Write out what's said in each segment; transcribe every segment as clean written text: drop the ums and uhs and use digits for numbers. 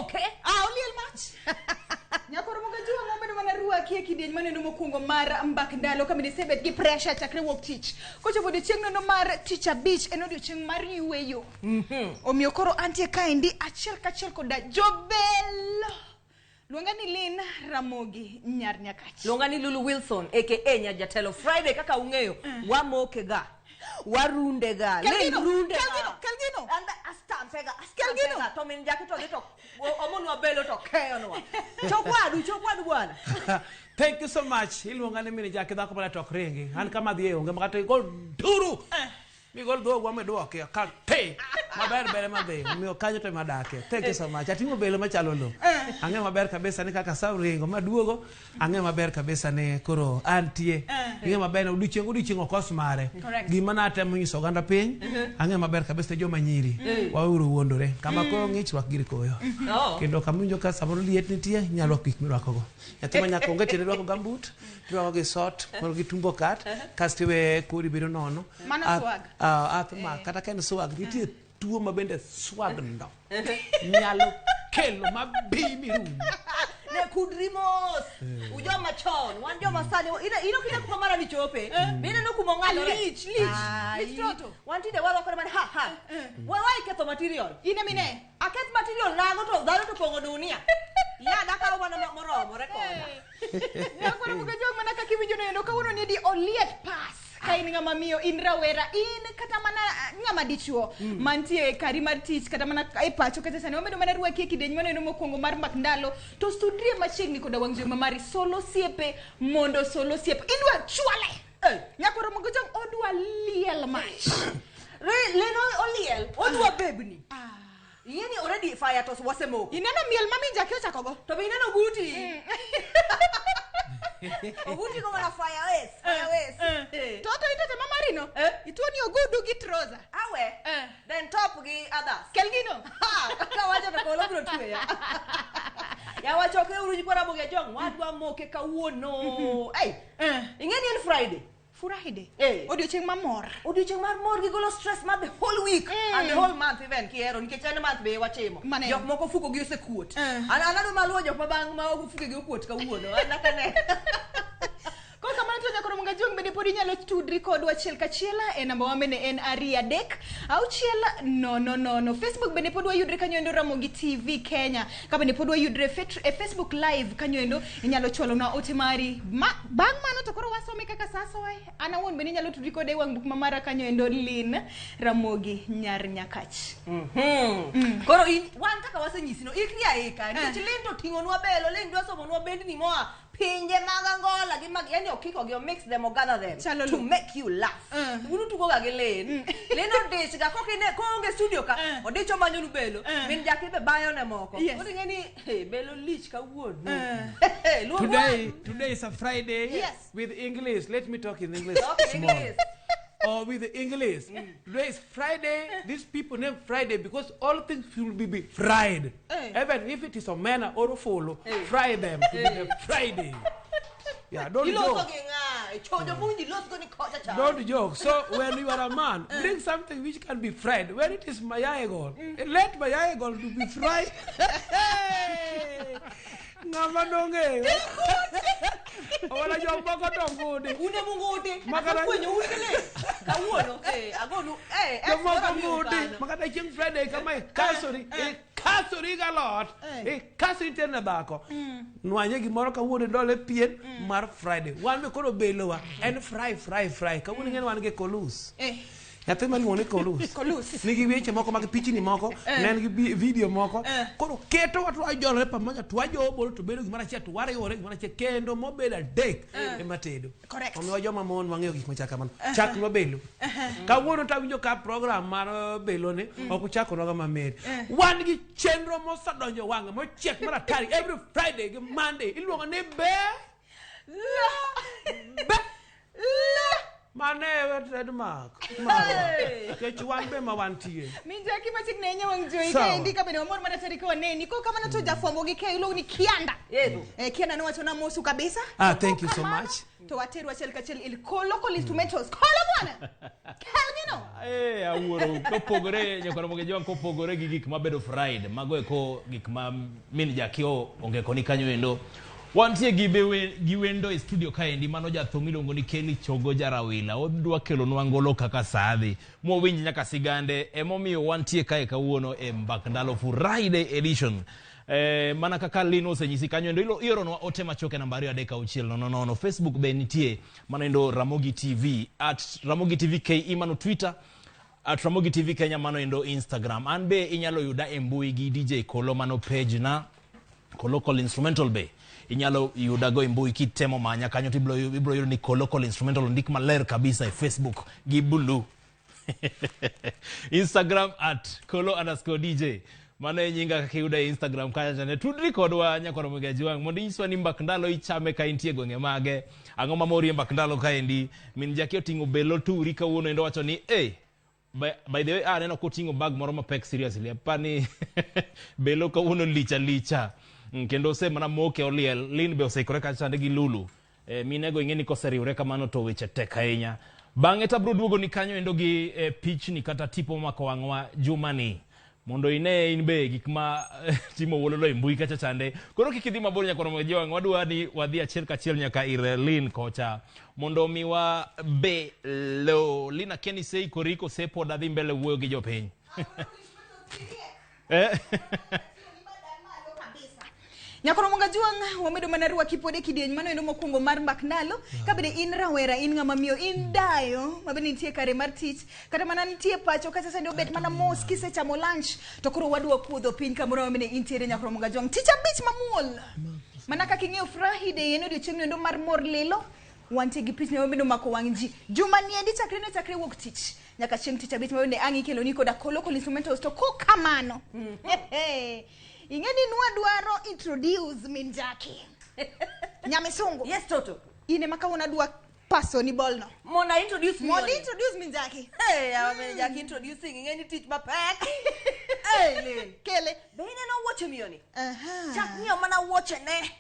Moke. Ah, oliel mach. Nyakoro moga juwa ng'ombe mana rwaki e kidieny maneno mokwongo mar mbak ndalo kama isebet gi pressure chakre wuok tich. Kochopo odiochieng' nono mar tich abich en odiochieng' mar yueyo. Omiyo koro antie kaendi achiel kachiel koda jobelo. Luonga ni Lynn Ramogi Nyar Nyakach. Luonga ni Lulu Wilson aka Nya Jatelo. Friday kaka ung'eyo, wamoke ga. Warunde ga. Lynn Kelgino, runde ga. Kelgino, Kelgino. Anda astampe ga. Kelgino. Astampe ga. To min jaki to dhi to omonwa belo to keyonwa. Chokwadu, chokwadu bwana. Thank you so much. Iluonga ni mini Jackie dhako mana tok ringi. An kama dhi e onge makata igol duru. Migol dhogwa midwoke ka te. Maber ber ema dhi. Omiyo kanyo to ema adake. Thank you so much. Ating'o belo machalo lo. Ang'eyo maber kabisa ni kaka sa ringo maduogo. Ang'eyo maber kabisa ni koro antie. Ing'eyo maber ni odiochieng' odiochieng' okos mare. Correct. Gima natemo nyiso oganda piny. Ang'eyo maber kabisa ni joma nyiri. Waweuru wuondore. Kama koyo ng'ich rwak gir koyo. Oh. Kendo kama iwinjo ka samoro liet nitie, inyalo rwako gik mirwakogo. Nyathi ma nyako onge tiende rwako gambut, tirwako gi sot, moro gi tumbo kat, kasto iweye kori bedo nono. Mano swag. Ath ma kata ka en swag, nitie tuo ma bende swag no nyalo kelo ma bi mirum. Ne kudri mos. Ujoma chon, wan joma sani. Ina ino kine kuma mara ni chope. Mineno kuma ong'adore. Lich, lich, Ai. lich toto. Wan tinde warwakore mana ha ha. Wa iketho material. In emine. Aketh material nago to dhano to pong'o dunia. Ya dakawo mana moromore koda. Nyakwara moga juang' mana kaka iwinjo noendo kawuono ni di oliet pas ka in ng'ama miyo in rawera in kata mana ng'ama dichuo mantie e kari mar tich kata mana e pacho kata sani wamedo mana rwaki e kidieny manoendo mokwongo mar mbak ndalo to sudrie machiegni koda wang' jowi mamari solo osiepe mondo solo osiepe idwa chwale Eh. nyakwara moga juang' odwa liel mach Leno oliel, odwa bebni. Ing'eni already fire to wasemoko. Ineno miel ma Minjaki ochakogo? To be ineno Oguti? Oguti go mana fire waste, fire waste. Eh. Toto itote mamarino Eh. ituoni ogudu gi trouser. Awe. Eh. Then top gi others. Kel gino. Ha, kawacho to polo biro tweya. Yawa chokre uru nyikwa Ramogi Ajwang', wadwa moke kawuono. Ei, Eh. ing'eni en Friday. Friday. Eh. Odiochieng' mamor. Odiochieng' mar mor gigolo stress mar the whole week and the whole month even kihero nikech en month be wachimo. Mane. Jok moko fuko gi osekuot. Eh. An an adwa maluwo jok ma bang' ma fuko gi okuot kawuono. An akane. Koro kamano to nyakoro Munga Juang' bende pod inyalo tudri kodwa achiel kachiel e namba wa bende en 2 3 6 0 0. Facebook bende pod wayudre kanyo endo Ramogi TV Kenya. Ka bende pod wayudre e Facebook Live kanyo endo inyalo chwalonwa ote mari. Ma, bang' mano to koro wasome kaka sa soe. An awuon bende inyalo tudri koda e wang' buk mamara kanyo endo Lynn Ramogi Nyar Nyakach. Koro in wan kaka wasenyisi no ikri aika nikech Lynn to ting'onwa belo, Lynn dwa somonwa bendni moa pinje mag Angola gi mag yani okiko gi mix them or gather them Chalo to lu. make you laugh. Unu tugo ga gi Lynn. Lynn odich ga kokine koonge studio ka odich omanyonu belo. Min Jackie be bayo ne moko. Yes. Koro ing'e ni hey, belo lich kawuono. Luong Today is a Friday. Yes. With English. Let me talk in English. Talk in small. English. Or with the English. Today is Friday. These people name Friday because all things will be fried. Eh. Even if it is omena or ofolo, fry them to be the Friday. Yeah, don't Iloso joke. gi ng'a? Chojo bunji los go ni kocha cha. Don't joke. So when you are a man, bring something which can be fried. When it is mayai let mayai to be fried. Ng'ama nong'eyo. Owala jomoko to ngudi. Une mungudi. Makara- Afwenyo un gi Lynn. Kawuono eh agonu eh Jomoko miu ngudi. kano. Makata chieng' Friday kama ikasori, ikasori galot, ikasori terne dhako. Nwanye gimoro kawuono idole pien mar Friday. Wan be koro belowa en fry fry fry. Kawuono ing'e ni wan gi kolus. Eh. Nyathi ma iluongo ni Kolus. Kolus. Nigi weche moko mag pichni moko, ne en gi video moko. Koro keto wa to wajolore pamoja to wajobolo to bedo gimoro achiel to wariwore gimoro achiel kendo mobedo adek ema tedo. Correct. Omiyo joma mon wang'eyo gik machal kamano. Chak nwa belo. Kawuono to awinjo ka program mar belo ni ok uchakonwaga mamit. Wan gi chenro mosedonjo wang'e mochiek mar atari every Friday gi Monday iluongo ni be be mane trademark marwa nikech wan be ma wantie. Minjaki machiegni ahinya wang' jowi Sawa. kaendi ka bende wamor mana tarik waneni. Koro kamano to jafwambo gi keyo iluongo ni Kianda. Yebo. Eh, Kianda nowacho na mosu kabisa. Ah, thank you so Kamano, much. To wateru achiel kachiel il kolo kol instrumentals. Kolo bwana. Kelgino. Awuoro kopogore nyakwar Ramogi Ojwang' kopogore gi gik mabedo fried mago eko gik ma min Jaki onge koni kanyo endo. Wantie gi gi wendo e studio kaendi mano jathum miluongo ni Kelly Chogo Jarawila. Odwa kelonwa ngolo kaka sadhi. Mwawinj nyaka sigande emomiyo wantie kae kawuono e Mbak Ndalo Friday edition. Mana kaka Lino osenyisi kanyo endo ioronwa ote machuok e namba 23600. Facebook be nitie mano endo Ramogi TV @Ramogi TV KE mano Twitter @Ramogi TV Kenya mano endo Instagram. An be inyalo yuda e mbui gi DJ Kolo mano page na Kolokol Instrumental be inyalo yuda go e mbui kitemo manya kanyo to ibiro yudo ni Kolokol Instrumental ondik maler kabisa e Facebook gi blue. Instagram @kolo_dj mano e nyinga kaka iyuda e Instagram kacha chande. Tudri kodwa nyakwar Ramogi Ojwang' mondo inyiswa ni mbak ndalo ichame ka intie e gwenge mage. Ang'o mamori e mbak ndalo kaendi? Min Jaki oting'o belo turi kawuono endo wacho ni by the way aneno koting'o bag moro mapek seriously. Apani belo kawuono licha licha. Kendo osemana moke oliel. Lin be oseikore kacha chande gi Lulu. Minego ing'e ni koseriwre kamano to weche tek ahinya. Bang'e to abiro duogo ni kanyo endo gi pichni kata tipo momako wang'wa jumani. Mondo ine in be gik ma timo wuololo e mbui kacha chande. Koro kik idhi mabor nyakwar Ramogi Ojwang', wadwa ni wadhi achiel kachiel nyaka ir Lin kocha. Mondo omiwa belo. Lin akia ni iseikori kose pod adhi mbele wuoyo gi jopiny. Nyakwar Ramogi Ojwang' wamedo mana rwaki pod e kidieny mano endo mokwongo mar Mbak Ndalo. Ka bende in rawera, in ng'ama miyo, in dayo ma bende nitie kare mar tich, kata mana nitie pacho kacha sende obet mana mos kisechamo lunch to koro wadwa kuodho piny kamoro ma bende intiere Nyakwar Ramogi Ojwang'. Tich abich mamuol. Mana kaka ing'eyo Friday en odiochieng' endo mar mor lilo. Wantie gi pichni ma bende omako wang' ji. Juma niendi chakre ne chakre wuok tich nyaka chieng' tich abich ma bende ang' ikeloni koda Kolokol Instrumentals to kokamano. Ing'e ni nwadwaro introduce min Jaki. Nyamisungu. Yes, Toto. In ema kawuono adwa paso ni bolno. Mondo introduce me. Mondo introduce min Jaki. Hey, awa min Jaki introducing ing'e ni tich mapek. Hey, Lin. Kele. Be ineno wuoche miyoni? Chak ng'iyo mana wuoche ne.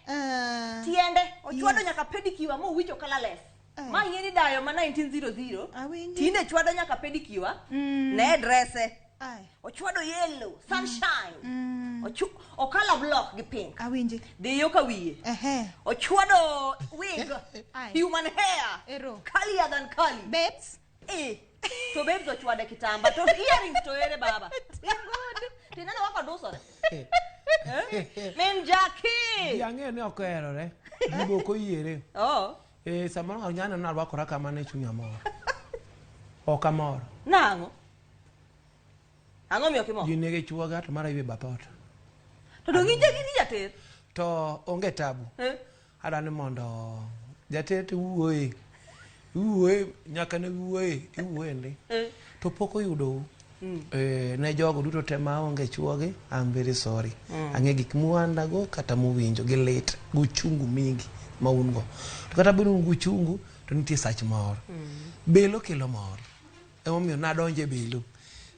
Tiende. Ochwado nyaka pedicure mowinjo colorless. Ma ing'e ni dayo ma 1900. Awinjo. Tinde chwado nyaka pedicure. Ne dresse. Ochwado yellow, sunshine. Okala block gi pink. Awinji. Dhi yo ka wiye. Ochwado wig. Human hair. Ero. Curlier than curly. Babes. To babes ochwade kitamba. To earrings to ere baba. Tineno wako dusore. Min Jaki. Ji ang'eyo ni ok oherore. Ji be ok oyiere. Oh. Samoro ng'ato nyalo neno ni arwakora kamano e chunya mor. Ok amor. Nang'o? Ang'o miyo ok imor? Ji nigi chuoga to mara ywe bath ot. To dong' in jater? To onge tabu. Adwa ni mondo jater to iwuoye. Iwuoye nyaka ne wuoye, iwuoye ndi. To pok oyudou. Ne jogo duto te maonge chuogi, I'm very sorry. Ang'e gik muandago kata muwinjo gi lit, gi uchungu mingi ma un go. To kata bed un gi uchungu to nitie sach mor. Belo kelo mor. Emomiyo nadonjo e belo.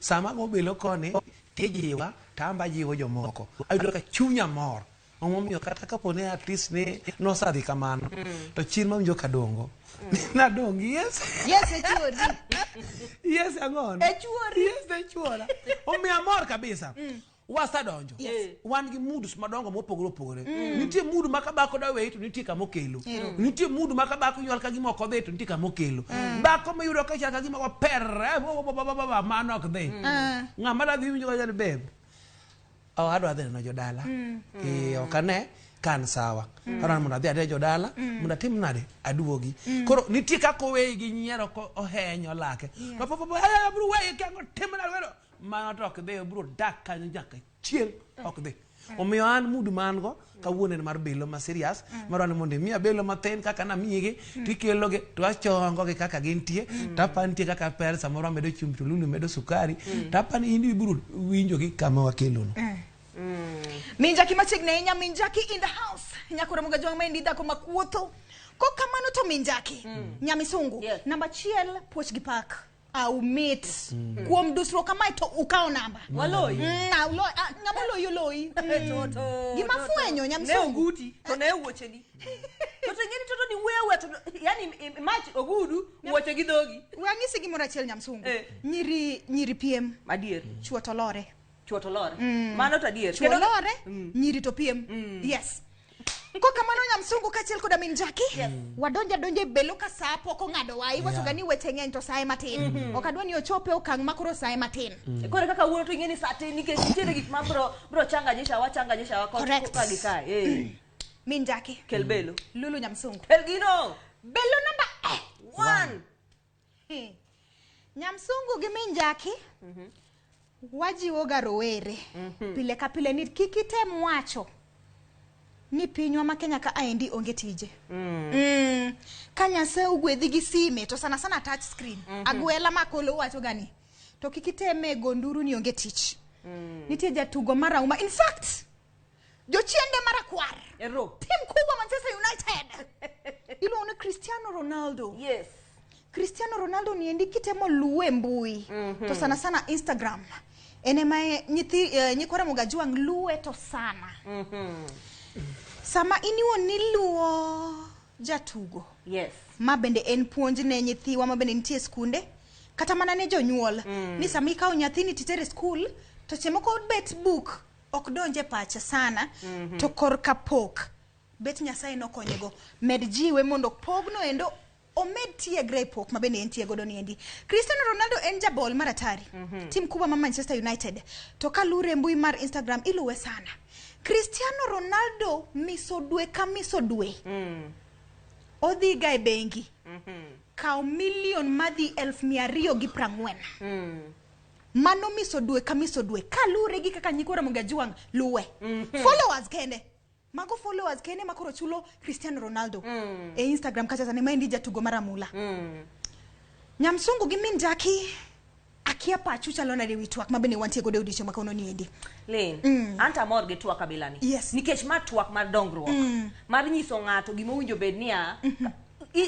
Sama ago belo koni, tijiwa to an be ajiwo jomoko. Ayudo ka chunya mor. Emomiyo kata kapo ni at least ni nosadhi kamano, to chir mawinjo kadongo. Nadong yes. Yes, e chuori. Yes, ang'ono? E chuori. Yes, e chuora. Omiyo amor kabisa. Wasedonjo. Yes. Wan gi moods madongo mopogore opogore. Nitie mood ma kabako da weyi to nitie kama okelo. Nitie mood ma kabako ywal ka gima ok odhi to nitie kama okelo. Bako miyudo ka chal ka gima operre, mano ok dhi. Ng'ama da dhi winjo kacha ni babe. Oh, adwa dhi neno jodala. Ok ane ka an sawa. Adwa ni mondo adhi ade jodala, mondo atim nade, aduogi. Koro nitie kaka oweyi gi nyiero ko ohenyo lake. To po po abiro weyi kang'o tim nade wero. Mano to ok dhi, obiro dak kanyo nyaka chieng' ok dhi. Omiyo an mood ma an go kawuono en mar belo ma serious. Madwa ni mondo imiya belo mathin kaka namiyigi tikelogi to achongogi kaka gintie to apa nitie kaka per samoro amedo chumbi to Lulu medo sukari to apa ni in ibiro winjogi kama wakelono. Min Jaki machiegni ahinya, Min Jaki in the house. Nyakwar Ramogi Ojwang' maendi dhako makuotho. Kokamano to Min Jaki, Nyamisungu. Yes. Namba achiel, puoch gi pak. Au mit. Kuom dusruok kamae to ukawo namba. Waloyi. Ng'ama oloyi oloyi. Toto. Gima Toto. fwenyo, Ne Nyamisungu. oguti to ne wuocheni. To ing'e ni toto ni ni wuoyo to yani mach ogudu wuoche gi dhogi. We anyisi gimoro achiel Nyamsungu. Eh. Nyiri nyiri piem, Adier. chuo to lore. Chuo to lore. Mano to adier. Chuo Kendo- lore, nyiri to piem. Yes. Kokamano Nyamsungu kaachiel koda min Jackie. Yes. Wadonja donja e belo ka saa pok ong'adowa. Iwacho ga ni weche ng'eny to saye matin. Ok adwa ni ochope okang' ma koro saye matin. Koro kaka wuoyo to ing'e ni saa tin nikech nitiere gik ma bro bro changanyisha wa changanyisha wa Correct. ka gi kae. Eh. Min Jackie. Kel belo. Lulu Nyamsungu. Kel gino. Belo namba One. eh. Nyamsungu gi min Jackie. Wajiwo ga rowere pile ka pile ni kik item wacho ni pinywa ma Kenya ka aendi onge tije. Ka Nyasaye ogwedhi gi sime to sana sana touch screen. Agwela ma kolo wacho ga ni to kik iteme go nduru ni onge tich. Nitie jatugo marahuma. In fact, jochiende marakwar. Ero. Tim kubwa Manchester United. Iluongo ni Cristiano Ronaldo. Yes. Cristiano Ronaldo niendi kitemo luwe mbui to sana sana Instagram en ema nyithi nyikwa Ramogi Ajwang' luwe to sana sama in iwuon niluwo jatugo Yes. ma bende en puonj ne nyithiwa ma bende nitie e skunde kata mana ne jonyuol ni sama ikawo nyathini titere skul to seche moko bet buk ok donj e pache sana to korka pok bet Nyasaye nokonyego med jiwe mondo pogno endo omed tiegre e pok ma bende entie godo niendi. Cristiano Ronaldo en jabol mar atari tim kubwa ma Manchester United to kalure e mbui mar Instagram iluwe sana. Cristiano Ronaldo miso dwe ka miso dwe odhi ga e bengi kaw milion madhi 240,000 mano miso dwe ka miso dwe kalure gi kaka nyikwa Ramogi Ajwang' luwe followers kende mago followers kende makoro chulo Cristiano Ronaldo e Instagram kacha sani maendi jatugo mar amula Nyamsungu gi min Jackie akia pachu chalo nade wi twak ma bende wantie godo e odiochieng' ma kawuono niendi. Lin, anto amor gi twak abilani. Yes. Nikech ma twak mar dongruok. Mar nyiso ng'ato gima owinjo bed niya,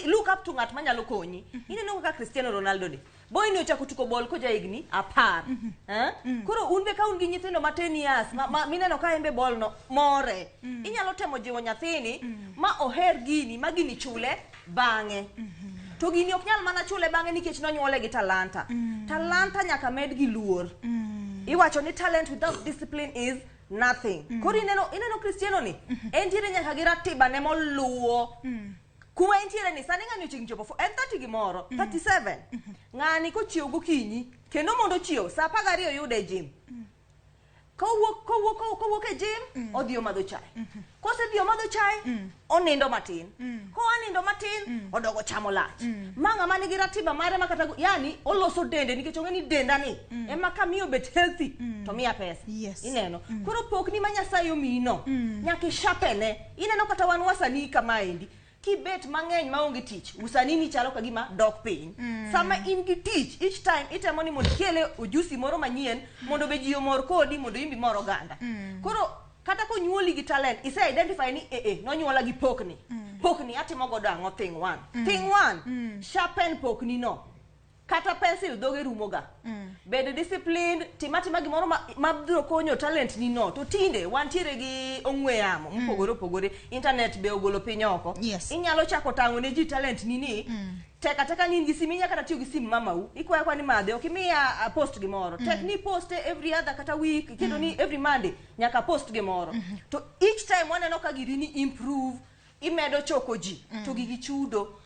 look up to ng'at manyalo konyi. Ineno kaka Cristiano Ronaldo ni. Boy ni ochako tugo bol koja higni 10. Eh? Koro un be ka un gi nyithindo ma 10 years, ma mineno ka en be bol no more. Inyalo temo jiwo nyathini ma oher gini, ma gini chule bang'e. To gini ok nyal mana chule bang'e nikech nonyuole gi talanta. Talanta nyaka med gi luor. Iwacho ni talent without discipline is nothing. Koro ineno Cristiano ni, entiere nyaka gi ratiba ne moluwo. Kuma entiere ni sani ng'ani ochiegni chopo en 30 gimoro, 37. Ng'ani kochiew gokinyi, kendo mondo ochiew, saa 12 oyude e gym. Kowuok e gym, odhi omadho chae. Kosedhi omadho chae, onindo matin. Koa nindo matin, odogo chamo lach. Ma ng'ama nigi ratiba mare ma kata yani oloso dende nikech ong'e ni denda ni ema kamiyo bet healthy to miya pesa. Yes. Ineno. Koro pokni ma Nyasaye omiyi no, nyaka ishapene. Ineno kata wan wasanii kamaendi. Kibet mang'eny maonge tich, usanii ni chalo ka gima dok piny. Sama in gi tich, each time itemo ni mondo ikele ujusi moro manyien mondo be ji omor kodi mondo in be imor oganda. Koro kata konyuoli gi talent, ise identify ni nonyuola gi pokni. Pokni atimo godo ang'o? Thing one. Thing one, sharpen pokni no. Kata pencil dhoge rumo ga. Bed disciplined, tim atima gimoro ma biro konyo talent ni no. To tinde wantiere gi ong'we yamo mopogore opogore, internet be ogolo piny oko. Yes. Inyalo chako tang'o ne ji talent ni ni. Tek ateka ni in gi sim, inyalo kata tiyo gi sim mamau. Ikwayo kwa ni madhe, ok imiya post gimoro. Tek ni post every other kata week, kendo ni every Monday nyaka post gimoro. To each time waneno ka giri ni improve, imedo choko ji, to gigi chudo.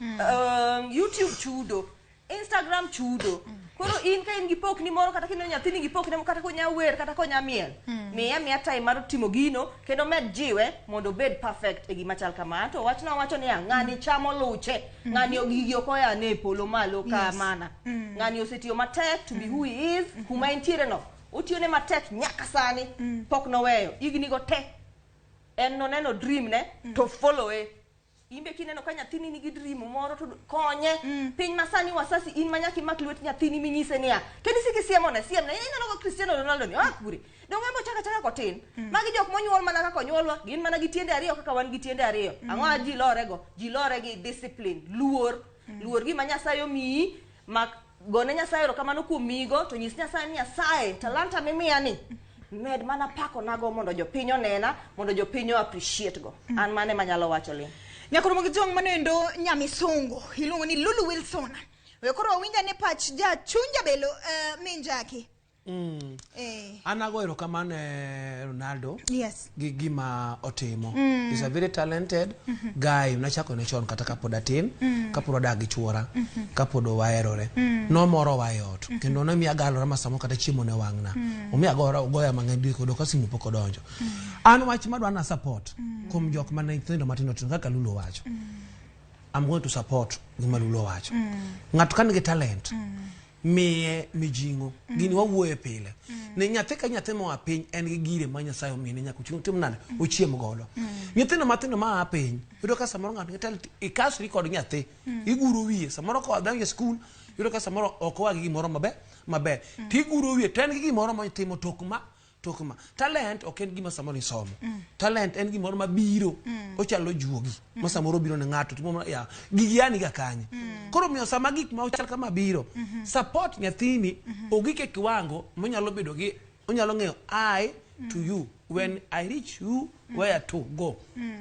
YouTube chudo. Instagram chudo. Koro in ka in gi pokni moro kata kineno nyathini gi pokne moro kata konya wer kata konya miel. Miya time mar timo gino kendo med jiwe mondo obed perfect e gima chal kama. To wachno wacho niya, ng'ani chamo luche, ng'ani gigi ok oya ne e polo malo kamana. Ng'ani osetiyo matek to be who he is, kuma entiere no. Otiyo ne matek nyaka sani, pok noweyo. Higni go te. En noneno dream ne to follow e. Imbe kineno ka nyathini nigi dream moro to konye. Piny masani wasasi in ma nyaka imak lwet nyathini minyise niya, kendo isik isiemone, siemne. Ineno ka Cristiano Ronaldo ni, oa kure. Donge en bochaka chaka kotin. Magi jok monyuol mana kaka onyuolwa, gin mana gi tiende ariyo kaka wan gi tiende ariyo. Ang'o ma ji lore go? Ji lore gi discipline, luor. Luor gima Nyasaye omiyi, mak gone Nyasaye erokamano kuom miyigo, to nyis Nyasaye ni Nyasaye, talanta mimiya ni, med mana pako nago mondo jopiny onena, mondo jopiny o appreciate go. An mane manyalo wacho Lin. Nyakoro mag jong mano endo nyamisungu iluongo ni Lulu Wilson. We koro wawinja ne pach ja chuny jabelo min Jackie. An ago erokamano ne Ronaldo Yes. gi gima otimo. He's a very talented guy. Nachako ne chon kata kapod atin, kapod wadak gi chuora, kapod waherore. Nomorowa e ot. Kendo nomiya galora ma samoro kata chiemo ne wang'na. Omiya agora goya mang'eny dhi kodo ka simu pok odonjo. An wach madwa na support kuom jok mane nyithindo matindo tindo kaka Lulu owacho. I'm going to support gima Lulu owacho. Ng'ato ka nigi talent, miye mijing'o. Gini wawuoye pile. Ni nyathi ka nyathi moa piny en gi gire ma Nyasaye omiye ni nyaka ochiem tim nade? Ochiem godo. Nyithindo matindo ma a piny, yudo ka samoro ng'ato nigi talent, ikasri kod nyathi, iguro wiye, samoro koa donjo e skul, yudo ka samoro ok oa gi gimoro maber, maber. Tiguro wiye, to en gi gimoro motimo tok ma tok ma. Talent ok en gima samoro isomo. Talent en gimoro mabiro, ochalo juogi ma samoro biro ne ng'ato timo mana, ya gigi yani ga kanye. Koro omiyo sama gik ma ochal kama biro, support nyathini ogik e kiwango monyalo bedo gi onyalo ng'eyo I to you when I reach you where to go.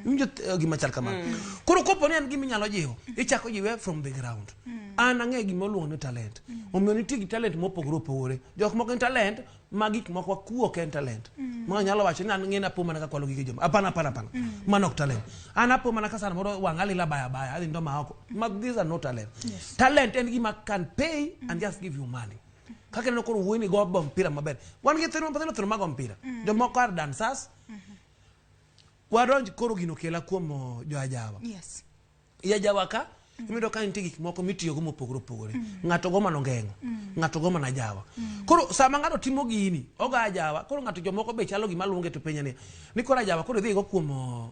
Iwinjo gima chal kamano. Koro kopo ni en gima inyalo jiwo, ichako jiwe from the ground. An ang'eyo gima iluongo ni talent. Omiyo nitie gi talent mopogore opogore. Jok moko en talent ma gik moko wakuo ok en talent. Ma nyalo wacho ni an ng'e napo mana ka kwalo gige joma. Hapana hapana hapana. Mano ok talent. An apo mana ka sana moro wang'a lila baya baya adhi ndo ma oko. Ma these are not talent. Talent en gima can pay and just give you money. Kaka ineno koro wuoyi ni go bo mpira maber. Wan gi nyithindo matindo tindo mago mpira. Jomoko are dancers. Wadonj koro gino kela kuom jo ajawa. Yes. I ajawa ka iyudo ka nitie gik moko mitiyogo mopogore opogore. Ng'ato go mana ongeng'o, ng'ato go mana ajawa. Koro sama ng'ato timo gini, ogo ajawa, koro ng'ato jomoko be chalo gima luonge to penje ni, ni koro ajawa koro idhi go kuom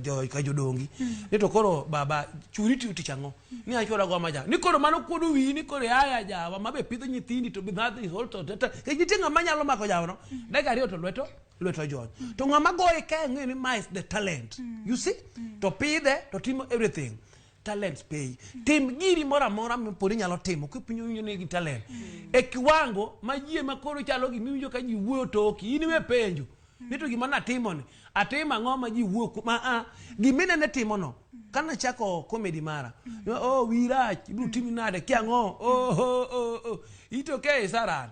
jo ka jodongi. Ni to koro baba churi tiyo tich ang'o? Ni achwala go ma ajawa. Ni koro mano kuodo wiyi ni koro yaya ajawa ma be pidho nyithindi to be that is also Nikech nitie ng'ama nyalo mako ajawa no. Dakika ariyo to lweto lweto jony. To ng'ama goye ka ng'eyo ni ma is the talent. You see? To pidhe to timo everything. Talents pay. Tim giri moro amora mipod inyalo timo kipinyo winjo ni gi talent. E kiwango ma jie ma koro chalo gima iwinjo ka ji wuoyo toki, in iwe penjo. Ni to gima natimo ni, atimo ang'o ma ji wuoyo kuom, a gima inene timo no. Kana chako comedy mara, oh wi rach, ibiro timi nade, kia ang'o, oh oh oh oh. It okay saran.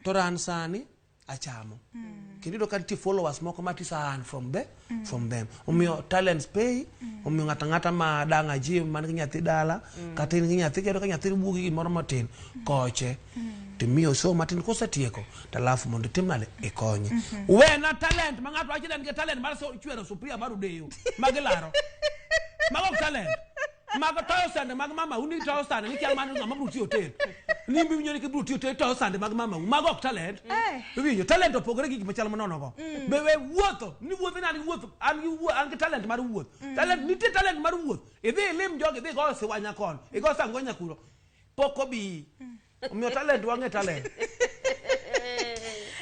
To ran sani achamo. Kendo iyudo ka nitie followers moko ma tisa earn from the from them. Omiyo talents pay, omiyo ng'ato ang'ata ma dang' ajiw man gi nyathi dala, kata in gi nyathi kendo ka nyathi wuok gi gimoro matin, koche. Timiyo somo matin kosetieko, to alafu mondo itim nade ikonye. Wena talent ma ng'ato wacho ni en gi talent mar chwero sufuria mar odeyo magilaro. Mago ok talent. Mago toyo sande mag mama u ni toyo sande ni kia mano ng'ama biro tiyo hotel. Ni imbe iwinjo ni kibiro tiyo hotel toyo sande mag mama u. Mago ok talent. Iwinjo talent opogore gi gik machal manono go. Be we wuotho, ni wuotho ni an gi wuotho, an gi wuoth, an gi talent mar wuoth. Talent nitie talent mar wuoth. Idhi ilim jogi, idhi igo siwanya kono, igo sangonya kuro. Pok obi. Omiyo talent wang'e talent.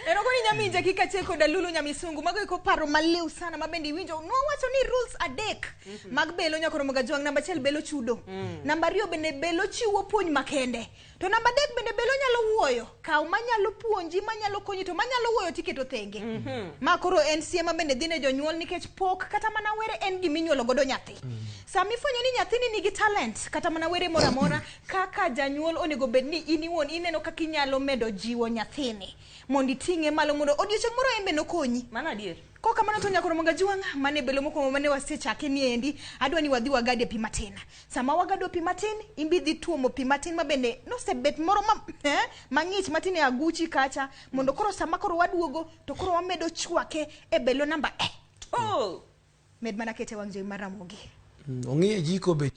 Erokoni nyaminja kika achiel koda Lulu Nyamisungu. Mago eko paro maliw sana ma bende iwinjo. Nwawacho ni rules adek mag belo nyakoro Mogajwang'. Namba achiel belo chudo. Namba ariyo bende belo chiwo puonj makende. To namba adek bende belo nyalo wuoyo. Kaw manyalo puonji, manyalo konyi to manyalo wuoyo tiketo thenge. Ma koro en siem ma bende dhi ne jonyuol nikech pok kata mana were en gima inyuolo godo nyathi. Sama ifwenyo ni nyathini nigi talent kata mana were moro amora kaka janyuol onego bed ni in iwuon ineno kaka inyalo medo jiwo nyathini mondo iting'e malo mondo odiochieng' moro en be nokonyi. Mano adier. Kok kamano to nyakoro Mogajwang' mane belo mokwongo mane wasechake ni endi adwa ni wadhi wagade pi matin. Sama wagado pi matin imbi dhi tuomo pi matin ma bende nosebet moro ma, mang'ich matin e aguchi kacha mondo koro sama koro waduogo to koro wamedo chwake e belo namba e. Oh. Med mana kete wang' jowi mar Ramogi. Ong'iye jiko be.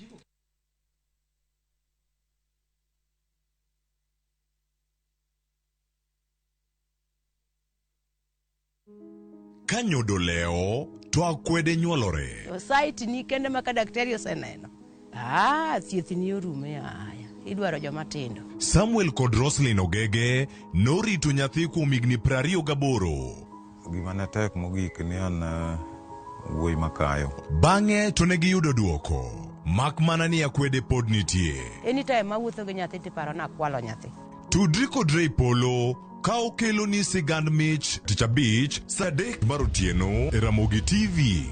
Ka nyodo lewo, to akwede nyuolore. To site ni kende ma ka daktari oseneno, thieth ni orume aya. Idwaro joma tindo. Samuel kod Roslyn Ogege norito nyathi kuom higni 28. Gima ne tek mogik ni an wuoyi makayo. Bang'e to ne giyudo duoko, mak mana ni akwede pod nitie. Anytime mawuotho gi nyathi tiparo ni akwalo nyathi. Tudri kod Ray Polo ka okelo ni sigand mich tich abich saa 3 mar otieno e Ramogi TV.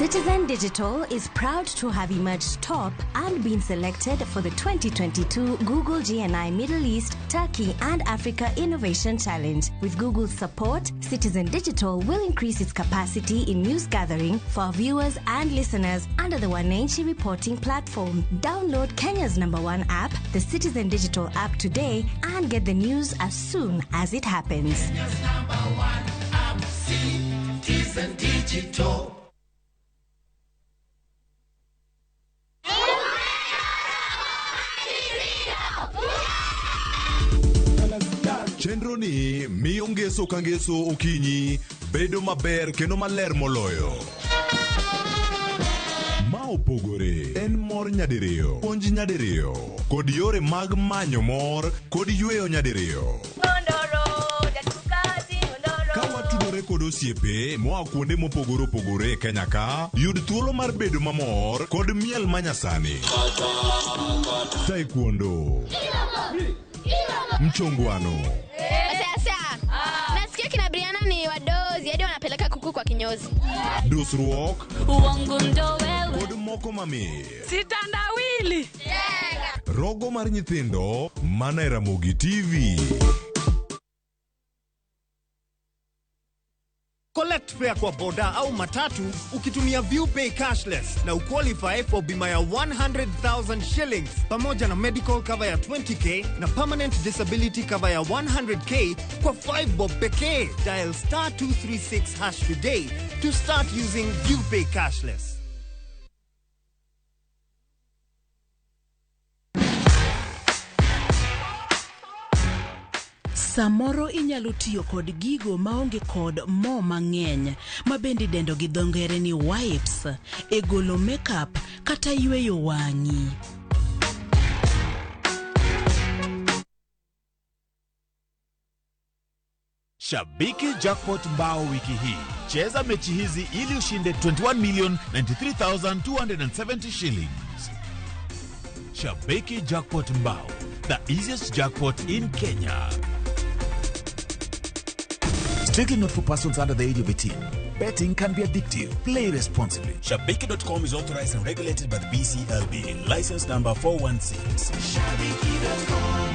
Citizen Digital is proud to have emerged top and been selected for the 2022 Google GNI Middle East, Turkey and Africa Innovation Challenge. With Google's support, Citizen Digital will increase its capacity in news gathering for our viewers and listeners under the Wananchi reporting platform. Download Kenya's number one app, the Citizen Digital app today and get the news as soon as it happens. Citizen Digital. Chenro ni miyo ngeso ka ngeso okinyi bedo maber kendo maler moloyo. Ma opogore en mor nyadiriyo, puonj nyadiriyo, kod yore mag manyo mor kod yweyo nyadiriyo. Ka watudore kod osiepe moa kuonde mopogore opogore e Kenya ka, yud thuolo mar bedo mamor kod miel manyasani. Taekwondo, mchongwano, Sasa nasikia kina Briana ni wadozi hadi wanapeleka kuku kwa kinyozi. dusruok Uongo ndo wewe. kod moko mamit. Sitandawili. Rogo mar nyithindo mana e Ramogi TV. Collect fare kwa boda au matatu ukitumia ViewPay cashless na uqualify for bima ya 100,000 shillings pamoja na medical cover ya 20k na permanent disability cover ya 100k kwa 5 bob pekee. Dial star 236 hash today to start using ViewPay cashless. Samoro inyalo tiyo kod gigo maonge kod mo mang'eny ma bende idendo gi dho ngere ni wipes e golo makeup kata yweyo wang'i. Shabiki Jackpot Mbao wiki hii. Cheza mechi hizi ili ushinde 21,093,270 shillings. Shabiki Jackpot Mbao, the easiest jackpot in Kenya. Strictly not for persons under the age of 18. Betting can be addictive. Play responsibly. Shabiki.com is authorized and regulated by the BCLB. License number 416. Shabiki.com.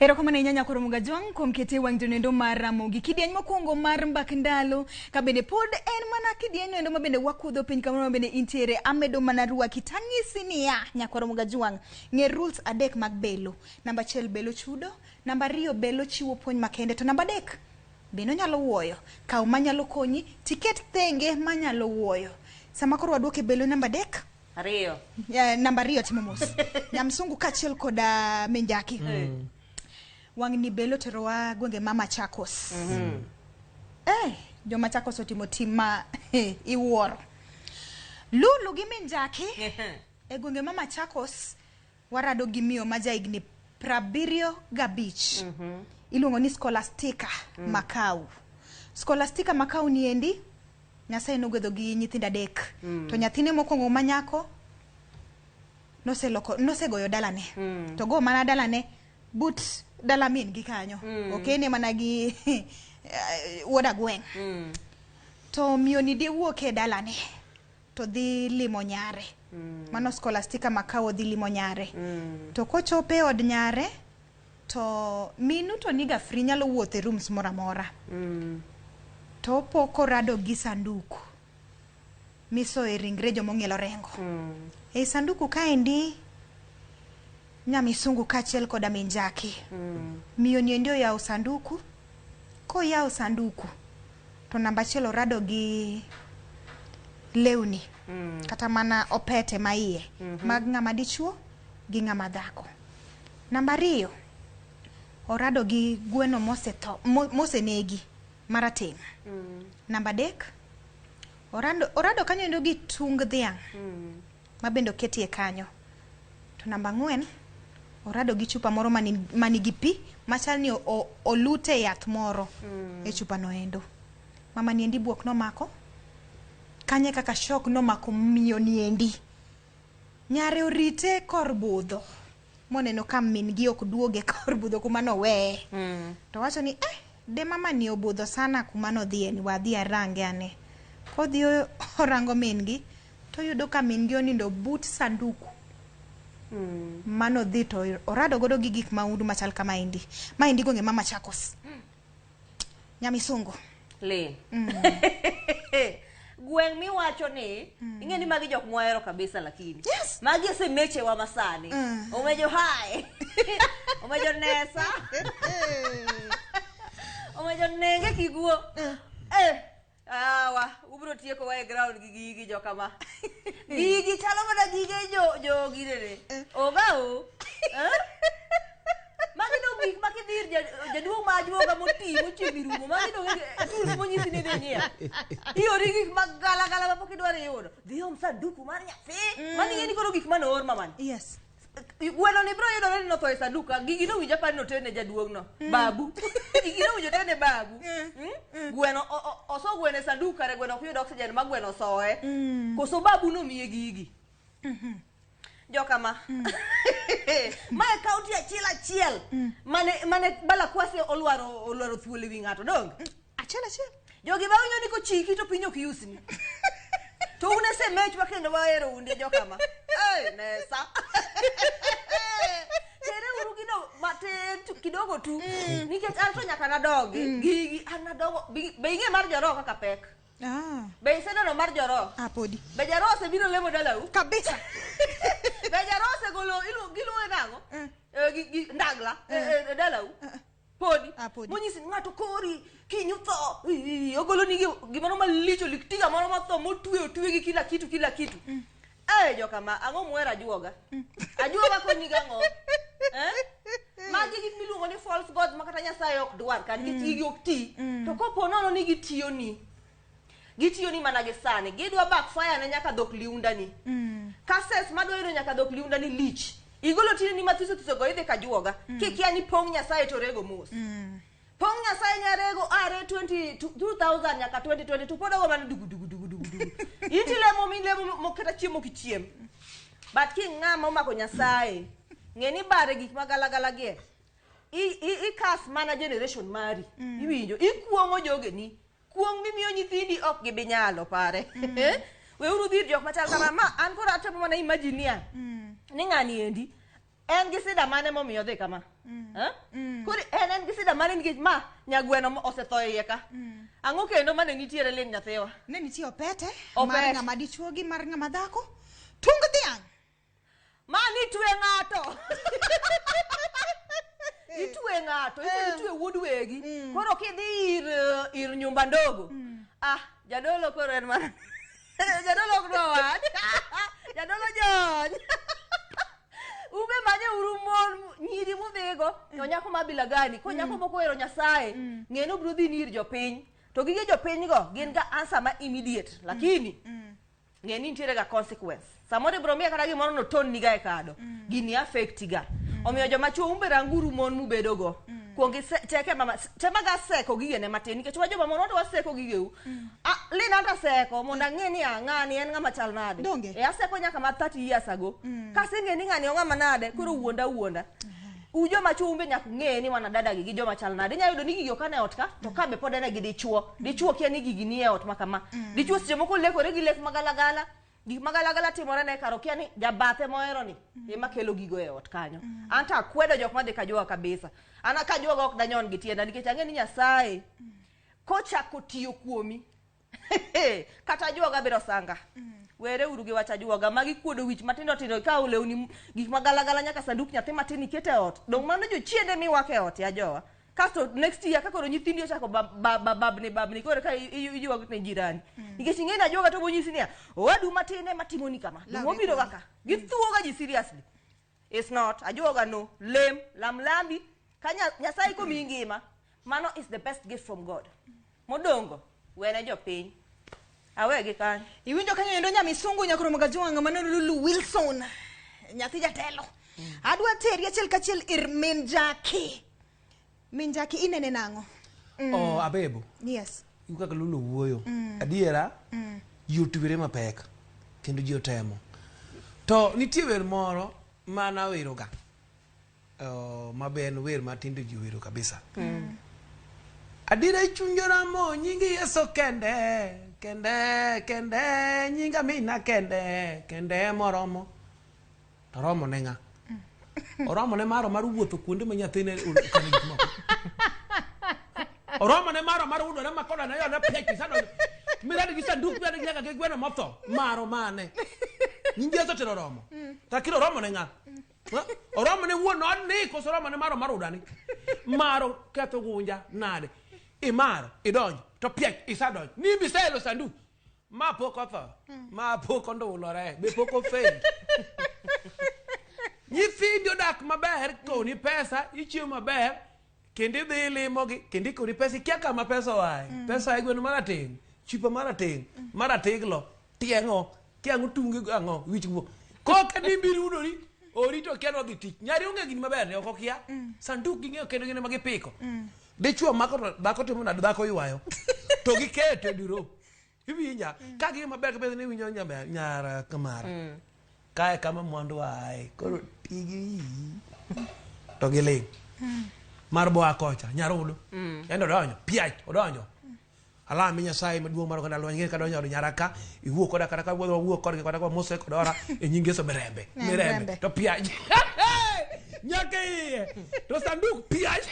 Erokamano ahinya nyakoro Mugajwang' kuom kete wang' jonendo mar Ramogi. Kidieny mokwongo mar mbak ndalo ka bende pod en mana kidieny noendo ma bende wakudho piny kamoro ma bende intiere amedo mana rwaki tang'isi niya nyakwaro Mugajwang' ng'e rules adek mag belo. Namba achiel belo chudo, namba ariyo belo chiwo puonj makende to namba adek bende onyalo wuoyo. Kaw manyalo konyi tiket thenge manyalo wuoyo. Sama koro waduoke belo namba adek Ariyo. Namba ariyo timo mos. Nyamsungu kaachiel koda Minjaki. Wang'ni belo terowa gwenge ma Machakos. Jo Machakos otimo tim ma iwuoro. Lulu gi Minjaki e gwenge ma Machakos warado gi miyo ma jahigni 75. Iluongo ni Scholastica Makau. Scholastica Makau ni endi Nyasaye nogwedho gi nyithindo adek. To nyathine mokwongo ma nyako noseloko nosegoyo dalane. To go mana dalane but dala min gi kanyo. Okene mana gi wuod agweng'. To miyo ni dhi wuok e dalane to dhi limo nyare. Mano Scholastica Makau dhi limo nyare. To kochopo e od nyare to minu to niga free nyalo wuotho e rooms moro amora. To opo korado gi sanduku misoe ringre jomong'ielo rengo. Ei sanduku kaendi Nyamisungu kaachiel koda Minjaki. Miyo ni endi oyawo sanduku, koyawo sanduku to namba achiel orado gi lewni kata mana opete ma iye mag ng'ama dichuo gi ng'ama dhako. Namba ariyo orado gi gweno mosetho mosenegi marateng'. Namba adek orado kanyo endo gi tung dhiang' ma bende oketie kanyo. To namba ang'wen orado gi chupa moro manigi pi machal ni olute yath moro e chupa no endo. Mama ni endi buok nomako kanye kaka shock nomako miyo ni endi. Nyare orite kor budho. Moneno ka min gi ok duoge kor budho kuma noweye. To wacho ni eh, de mama ni obudho sana kuma nodhiye ni wadhi arange ane. Kodhi orango min gi to oyudo ka min gi onindo but sanduku. Manodhi to orado godo gi gik maundu machal kamaendi. Maendi gwenge ma Machakos. Nyamisungu. Lin. Gweng' miwacho ni ing'e ni magi jok mwahero kabisa lakini. Yes. Magi osemechewa masani. Omejo hai. Omejo nesa. Omejo nenge kiguo. Eh. Awa, ubro tieko wa e ground gi gigi jokama. Gigi chalo mana gige jo jo girere. Ogao. Eh? Magi dong gik ma kidhi ir jaduong' ma ajuoga moti mochiegni rumo. Magi dong tools monyisi ni idhi nyiew. Iori gik mag galagala ma pok idwaro yudo. Dhi om sanduku mar nyathi. Mano ing'e ni koro gik mane oor mamani. Yes. Gweno ni biro yudore ni notho e sanduk ka. Gigi nowinjo aparo ni oterne jaduong' no. Babu. Gigi nowinjo oterne babu. Gweno oso gweno e sanduk kare gweno ok yud oxygen ma gweno soe. Koso babu nomiye gigi. Jokama. Ma e kaunti achiel achiel mane Balakwasi olwaro thuol ewi ng'ato dong. Achiel achiel. Jogi ba winjo ni kochiki to piny ok yusni. To un e semechwa kendo wahero unde jokama. Eh, nesa. Tere uru gino matin tu kidogo tu. Nikech an to nyaka nadogi. Gigi an nadogo. Be ing'e mar joroho kaka pek? Be iseneno mar joroho? Ah, podi. Be joroho osebiro lemo dalau? Kabisa. Be joroho osegolo giluwe nang'o? Ndagla e dalau? Podi. Monyisi ni ng'ato kori kiny utho. Ogolo ni gimoro malicho liktiga moro motho motwe otwe gi kila kitu kila kitu. Eh, jokama, ang'o muhero ajuoga? Ajuoga konyi gang'o? Eh? Magi gik miluongo ni false gods ma kata Nyasaye ok dwar ka nikech gigi ok ti. To kopo nono ni gitiyo ni. Gitiyo ni mana gi sani. Gidwa backfire ne nyaka dhok liunda ni. Curses madwa yudo nyaka dhok liunda ni lich. Igolo tini ni mathiso thiso go idhi kajuoga. Kikia ni pong' Nyasaye to rego mos. Pong' Nyasaye nyarego are 2000 nyaka 2022 pod ogo mana dugu dugu dugu dugu dugu. Inti lemo milemo moketa chiemo kichiem. But ki ng'ama omako Nyasaye, ng'e ni bare gik magalagala gi e. I curse mana generation mari. Iwinjo, ikuong'o jogeni. Kuong' mimiyo nyithindi ok gibi nyalo pare. Weuru dhi ir jok machal kama ma an koro atemo mana imagine niya. Ni ng'ani endi en gi sida mane momiyo odhi kama. Eh? Koro en gi sida mane nikech ma nyagweno osetho e iye ka. Ang'o kendo mane nitiere lin nyathiwa? Ne nitie opete, Opete. mar ng'ama dichuo gi mar ng'ama dhako. Tung dhiang'. Ma nitwe ng'ato. Itwe ng'ato, itwe wuod wegi. Koro kidhi ir nyumba ndogo. Ah, jadolo koro en mana. Jadolo ok dwa wach. Jadolo jony. Ube manye uru mon nyiri mudhigo to nyako ma bila gani ko nyako moko ohero Nyasaye ng'e ni obiro dhi ni ir jopiny to gige jopiny go gin ga answer ma immediate lakini ng'e ni nitiere ga consequence samoro ibiro miya kata gimoro no ton niga e kado gini affect ga omiyo joma chuo umbe ranguru mon mubedo go kuong cheke mama temaga seko gigene matin nikech wa joma mon wato waseko gigeu. Ah, lin anta seko mondo ang'e ni ah, ng'ani en ng'ama chal nade. Donge? E aseko nyaka ma 30 years ago. Kaseng'e ni ng'ani ong'ama nade koro wuonda wuonda. U joma chuo umbe nyaka ung'e ni wanadada gi gi joma chal nade. Inyalo yudo ni gigi ok ane ot ka to ka be pod en gi dichuo. Dichuo kia ni gigi nie ot ma kama. Dichuo seche moko lekore gi lek magalagala. Gik magalagala timore ne kar okia ni jabathe mohero ni ema kelo gigo e ot kanyo. An to akwedo jok madhi kajuoga kabisa. An kajuoga ok danyon gi tienda nikech ang'e ni Nyasaye kochako tiyo kuomi kata ajuoga biro sanga. Were uru gi wach ajuoga magi kuodo wich matindo tindo ikawo lewni gik magalagala nyaka sanduk nyathi matin iketo e ot. Dong mano jochiende miwako e ot ya jowa. Kasto next year ka koro nyithindi ochako babni babni koro ka iyuago ne jirani. Nikech ing'e ni ajuoga to bonyisi niya, owadu matin ema timoni kama. Dong obiro ga ka. Githuoga ji seriously. It's not. Ajuoga no. Lem, lam lambi. Ka Nyasaye komiyi ngima, mano is the best gift from God. Modongo, wene jopiny. Awegi kanyo. Iwinjo kanyo endo nyamisungu nyakoro Magajuang' mano Lulu Wilson. Nyathi jatelo. Adwa teri achiel kachiel ir min Jackie. Min Jackie inene nang'o? Oh, abebo. Yes. Iwu kaka Lulu wuoyo. Adiera, ji otwere mapek kendo ji otemo. To nitie wer moro ma naweroga. Ma be en wer ma tinde ji owero kabisa. Adira chuny joramo nying Yesu kende kende kende nyinga mina kende kende moromo. To romo ne ng'a? Oromo ne maro mar wuotho kuonde ma nyathine okane gik moko. Oromo ne maro mar wudore ma koda ne yone pek isadonjo. Miradi gi sanduk miradi gi nyaka gi gweno motho. Maro mane? Nying Yesu tero oromo. Takiro oromo ne ng'a? Ha? Oromo ne wuon odni koso oromo ne maro mar udani? Maro ketho gunja nade? Imaro idonjo to piek isadonjo. Ni biselo sanduk. Ma pok otho. Ma pok ondulore. Be pok ofend. Nyithindi odak maber koni pesa ichiemo maber kendo idhi ilimogi kendo ikoni pesa ikia kama pesa oaye. Pesa e gweno marateng', chupa marateng', maratiglo, tieng'o, tiang'o tunge ang'o, wich guo. Koka ni biro yudori, ori to kia nodhi tich. Nyari onge gini maber ne ok okia. Sanduk ging'eyo kendo gin ema gipiko. Dichuo mako to dhako timo nade dhako ywayo. To giketo e diro. Iwinja, ka ging'eyo maber kabisa ni iwinjo nyaber nyara kamara. Kae kama mwandu ae. Koro tigi to giling'. Mar boa kocha, nyarudu. En odonjo, piach, odonjo. Alami Nyasaye maduong' mar oganda lweny ng'e kadonjo od nyara ka, iwuo koda kata ka wuo kodgi kata ka mose kod ora e nying Yesu mirembe, mirembe. To piach. Nyaka iye. To sanduk piach.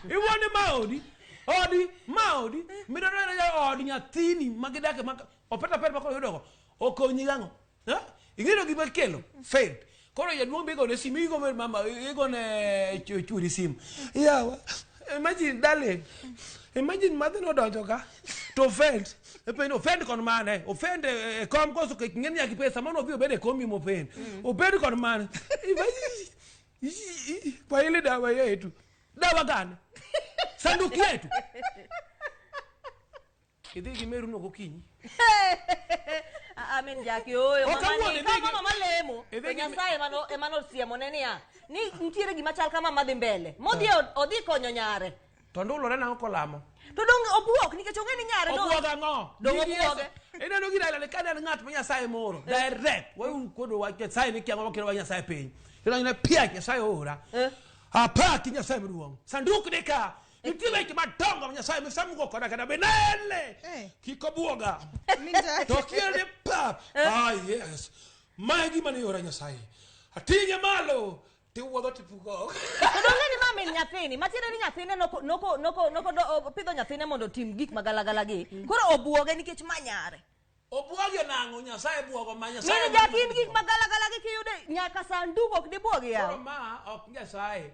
Iwuone ma odi. Odi, ma odi. Midonjo e od nyathini ma gidake ma opeta pet ma koro yudogo. Okonyi gang'o? Ha? Ing'eyo gima kelo? Failed. Koro jaduong' be igone simu, igone mama, igone chuori simu. Yawa, imagine darling, imagine madhi nodonjo ka to offend. Epenjo offend kon mane? Offend e kom koso kik ng'e ni nyaka pesa mano odhi obed e komi mofend. Obed kon mane? Imagine kwa ile dawa yetu. Dawa gani? Sanduku yetu. Idhi gi meru no gokinyi. Amen Jackie oyo Ok mama awuon, ni idhi kama gi- mama lemo idhi to gi- Nyasaye emano emano siemone niya ni nitiere gima chal kama madhi mbele modhi odhi konyo nyare To ndulore nang'o kolamo? to dong obuok nikech ong'e ni nyare dong- Obuogo ang'o? Dong Nying Yesu. obuoge. Ineno gir aila ni ka en ng'at ma Nyasaye moro. Direct. Weuru kodo wach Nyasaye ni kia ng'ama kelo wach Nyasaye piny. Kendo ne piach Nyasaye oora. Apaki Nyasaye maduong'. Sanduk ni ka. Nitie weche madongo ma Nyasaye misamugo koda kata benele. Kik obuoga. To kier ni pap. Ah yes. Ma e gima ne ora Nyasaye. Ating'e malo. Tiwuodho tipuko oko. To dong' ni ma min nyathini matiende ni nyathine noko noko noko noko pidho nyathine mondo otim gik magalagala gi koro obuoge nikech ma nyare Obuoge nang'o Nyasaye buogo ma Nyasaye. min Jackie in gik magalagala gi kiyude nyaka sanduk ok dibuogi Koro yawa ma ok Nyasaye.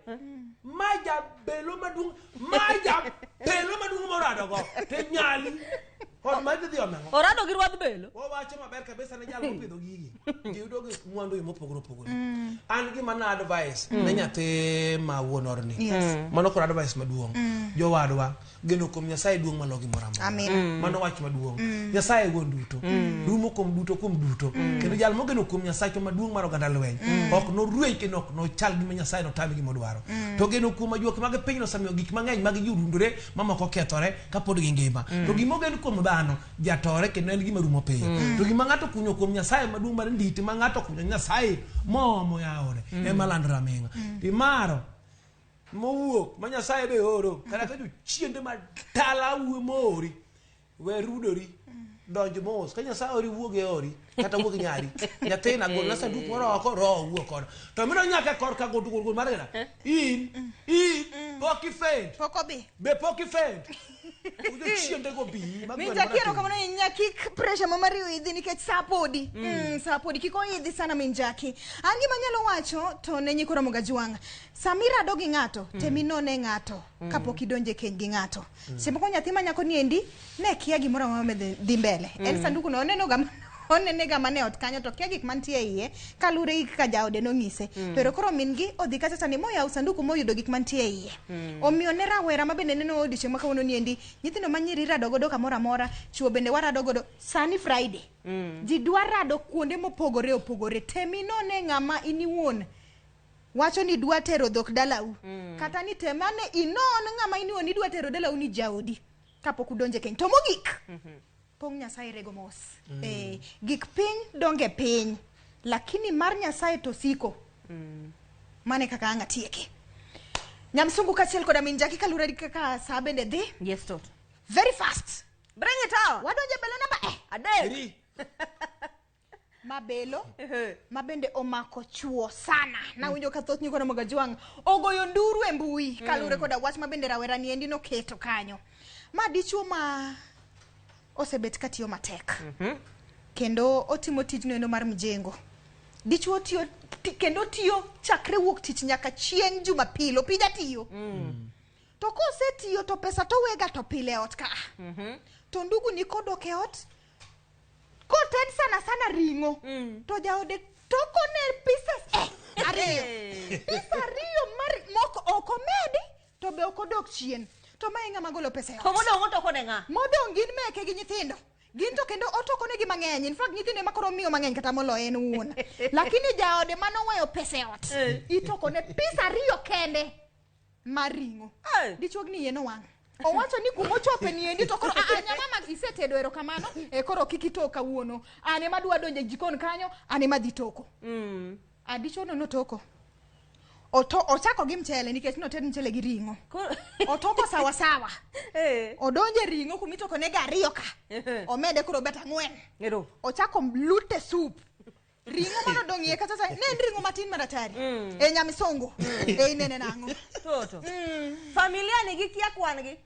Ma jabelo maduong' ma jabelo maduong' morado go te nyali. Od ma dhi ome ang'o? Orado gi rwadh belo. Wawacho maber kabisa ne jal mopidho gigi. Ji yudo gi mwandu e mopogore opogore. An gima na advice ne nyathi ma wuon odni. Yes. Mano koro advice maduong'. Jowadwa geno kuom Nyasaye duong' malo gimoro amora. Amin. Mano wach maduong'. Nyasaye wuon duto. Rumo kuom duto kuom duto. Kendo jal mogeno kuom Nyasaye maduong' mar oganda lweny. Ok norweny kendo ok nochal gima Nyasaye notame gima odwaro. To geno kuom ajuoke mag piny osemiyo gik mang'eny mag ji orundore mamoko okethore kapod gingima. To gima ogen kuom dhano jatore kendo en gima rumo piyo. To gima ng'ato kunyo kuom Nyasaye maduong' mar nditi ma ng'ato kunyo Nyasaye moomo yaore ema landore aming'a. Timaro mowuok ma Nyasaye be oro kata ka jochiende ma tala wuo moori we rudori donj mos ka Nyasaye ori wuog e ori kata wuog nyari nyathina golna sanduk moro oko roho wuok kodo to mino nyaka korka go gol gol mar gina in pok ifend Pok obi. be pok ifend jochiende go bi mag Min gweno Jackie marateng'. erokamano ahinya kik pressure ma mari oidhi nikech sa podi. Sa podi kik oidhi sana min Jackie. An gima anyalo wacho to ne nyikwa Ramogi Ajwang'. Sama irado gi ng'ato, tem inone ng'ato kapok idonjo e keny gi ng'ato. Seche moko nyathi ma nyako ni endi ne kia gimoro amora ma dhi mbele. En sanduku no oneno ga onene ga mana e ot kanyo to kia gik mantie e iye kaluwore gi kaka jaode nong'ise. To ero koro min gi odhi kacha sani moyawo sanduku moyudo gik mantie e iye. Omiyo ne rawera ma bende neno odiochieng' ma kawuono ni endi nyithindo ma nyiri irado godo kamoro amora, chuo bende warado godo sani Friday. Ji dwa rado kuonde mopogore opogore. Tem inone ng'ama in iwuon wacho ni dwa tero dhok dalau. Kata ni tem ane inon ng'ama in iwuon idwa tero dalau ni jaodi kapok udonje keny. To mogik, pong' Nyasaye rego mos. Gik piny donge piny, lakini mar Nyasaye to siko. Mane kaka ang' atieke. Nyamsungu kaachiel koda min Jackie kaluwore gi kaka saa bende dhi. Yes, tot. Very fast. Bring it out. Wadonje belo namba 3. Mabelo ma bende omako chuo sana. Nawinjo ka thoth nyikwa Ramogi Ajwang' ogoyo nduru e mbui kaluwore koda wach ma bende rawera ni endi noketo kanyo. Ma dichuo ma osebet katiyo matek. Kendo otimo tijno endo mar mjengo. Dichuo tiyo kendo tiyo chakre wuok tich nyaka chieng' Jumapil, opija tiyo. To kosetiyo to pesa to wega to pile ot ka. To ndugu ni kodok e ot, koted sana sana ring'o, to jaode tokone pieces ariyo. Pieces ariyo mar moko ok omedi to be ok odok chien. To mae ng'ama golo pesa e ot. To modong' otokone ng'a? Modong' gin meke gi nyithindo. Gin to kendo otokonegi mang'eny. In fact nyithindo ema koro miyo mang'eny kata moloyo en owuon. Lakini jaode manoweyo pesa e ot, itokone pis ariyo kende mar ring'o. Dichuog ni iye nowang'. Owacho ni kumochope ni endi to koro nyamama isetedo erokamano, koro kik itok kawuono. An ema adwa donjo e jikon kanyo, an ema adhi toko. Dichuo no notoko. Ochako gi mchele nikech noted mchele gi ring'o. Otoko sawa sawa. Odonje ring'o kumitoko nega ariyo ka. Omede koro bet 4. Ochako lute soup. Ring'o manodong' iye kacha cha, ne en ring'o matin maratari. E nyamisongo. E inene nang'o. Toto. Familia ni gikia kwan gi.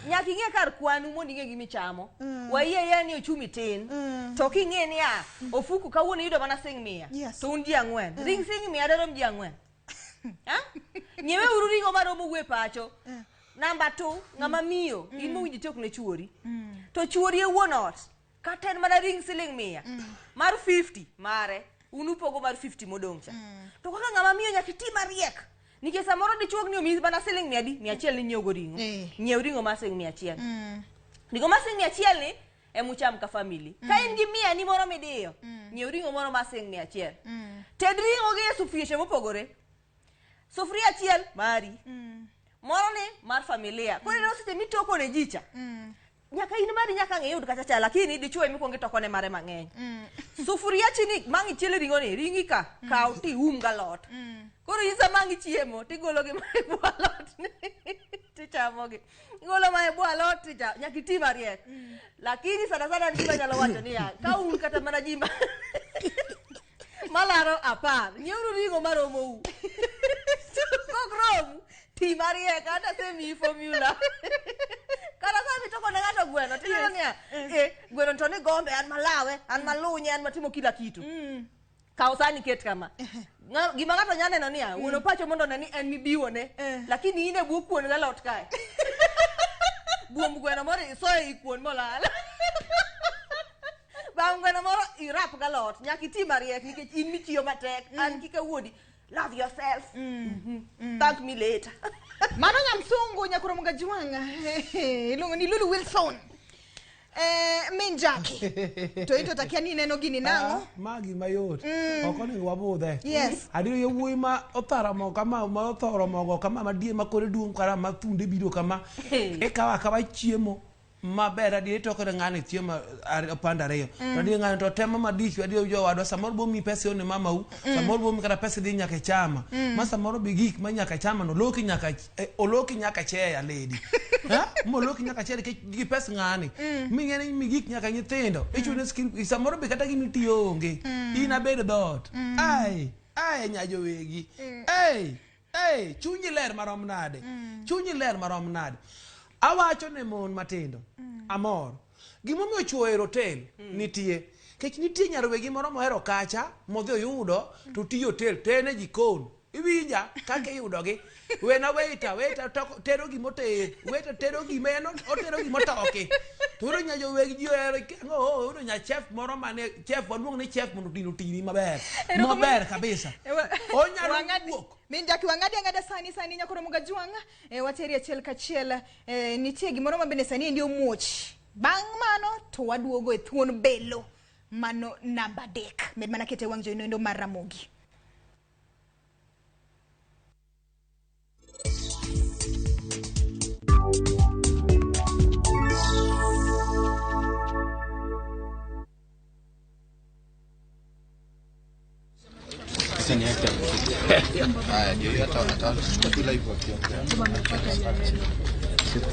Nyaka ing'e kar kwanu mondo ing'e gima ichamo. Wayie yie ni ochumi tin. To king'e niya, ofuku kawuono iyudo mana siling 100. To un ji 4. Ring siling 100 rom ji 4. Nyiewe uru ring'o maromo wu e pacho. Namba 2, ng'ama miyo, in mowinjo tok ne chuori. To chuori e wuon ot. Kata en mana ring siling 100. Mar 50 mare, un upogo mar 50 modong' cha. To kaka ng'ama miyo nyaka iti mariek. Nikech samoro dichuog ni omiyi mana siling 100 adi, 100 ni nyiewo go ring'o. Nyiew ring'o mar siling 100. Ring'o mar siling 100 ni emucham ka family. Ka in gi 100 ni moro midiyo, nyiew ring'o moro mar siling 100. Ted ring'o gi e sufrieche mopogore. Sufuria achiel mari. Moro ni mar familia. Koro ineno seche mitoko ne ji cha. Nyaka in mari nyaka ng'iyud kacha cha, lakini dichuo ema ikuongo itoko ne mare mang'eny. Sufuria chini mang' ichiele ring'o ni, ringi ka, kaw tium galot. Koro in sama ang' ichiemo, tigolo gi ma e bwo alot ni, tichamogi. Igolo ma e bwo alot tichamo, nyaka iti mariek. Lakini sana sana gima anyalo wacho niya, ka un kata mana ji malaro 10, nyieuru ring'o maromou. Kok rom, ti mariek, kata asemiyi formula. Kata sama itoko ne ng'ato gweno, tineno niya, gweno to ni gombe, an malawe, an malunye, an matimo kila kitu. Kaw sani ket kama. Gima ng'ato nyalo neno niya, wuon pacho mondo one ni en mibiwone, lakini in e bwo kuon galot kae. Buomb gweno moro isoyo ei kuon molal. Bang' gweno moro irap galot, nyaka iti mariek nikech in mitiyo matek, an kik awuondi. Love yourself. Thank me later. Mano nyamsungu nyakuro Mugajwang'. Iluongo ni Lulu Wilson. Min Jackie. To ito takia ni neno gini nang'o? Magi mayot. Ok onego wabudhe. Yes. Adier yawuoyi ma othara mogo kama, ma othoro mogo kama, ma die ma kore duong' kama, ma thunde biro kama. Ikawo akawa chiemo maber adier itoko ne ng'ani chiemo opande 2. To adier ng'ani to temo madich adier jowadwa samoro bo miyi pesa ione mamau, samoro bo miyi kata pesa idhi nyaka e chama. Ma samoro be gik ma nyaka e chama no oloki nyaka oloki nyaka cheya lady. Ha? Moloki nyaka cheya nikech gi pes ng'ani. Ming'e ni mi gik nyaka nyithindo. Ichune skill samoro be kata gima itiyo onge. In abed dhoot. Ai, ai nyajowegi. Ei, ei, chunyi ler marom nade? Chunyi ler marom nade? Awacho ne mon matindo, amor. Gimomiyo chuo ohero hotel nitie. Kech nitie nyarwegi moro mohero kacha, modhi oyudo, to tiyo hotel, to en e jikon. Iwinja kaka iyudogi. Wena waiter, waiter tero gimoter, waiter tero gima en otero gimotoki. To yudo nya jowegi ji ohero, ang'o, oyudo nya chef moro mane, chef, waluong ni chef mondo otini otini maber. Maber kabisa. Onyalo wuok. Min Jackie wang'adi ang'ada sani sani nyakoro Mugajwang', wateri achiel kachiel, nitie gimoro ma bende sani endi omuoch. Bang' mano to waduogo e thuon belo mano namba 3. Med mana kete wang' jowi noendo mar Ramogi. Sasa ni haki ya mtoto. Haya, ndio hiyo hata atachukua tu live wakiongea.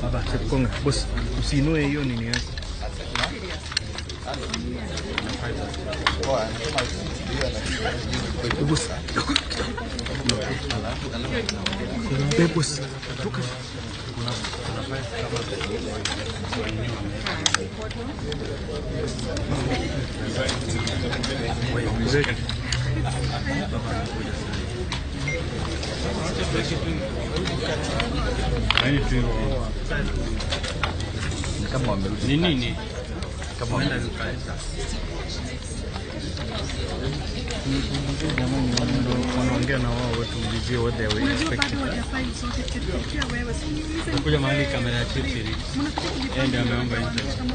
Baba, Chepkonga, boss, usiinue hiyo nini yako. Boss. Eh, boss, toka. Mzee. Ni kama wamerudi. Ni nini? Kama wamerudi. Jamani, wanaongea na wao watuulizie what they were expecting. Kuja mahali kamera ya chips ili. Yeye ndiye ameomba interview.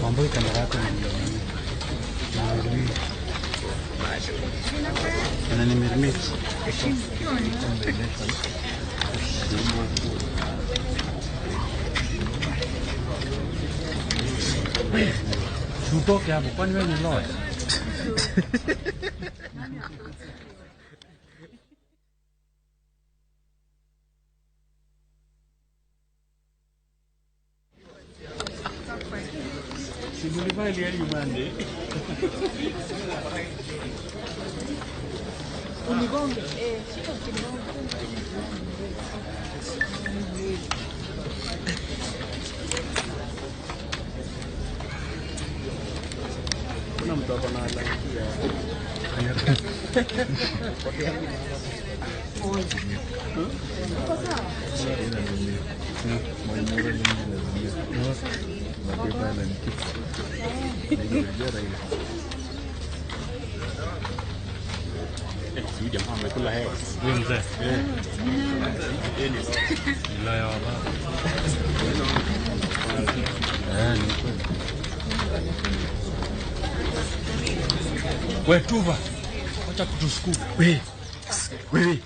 Wamboi, kamera yako inanimirmit. Tutoke hapo kwani wewe ni lawyer? Si mulivaa ile ya Monday. Unigonge. Eh, shika ukinigonge. Kuna mtu ako na lanki ya Huyu jamaa amekula hewa. Huyu mzee. Eh. Ni lawyer wa baba. Eh, ni kweli. We Tuva, wacha kutusukuma. Wewe. Wewe.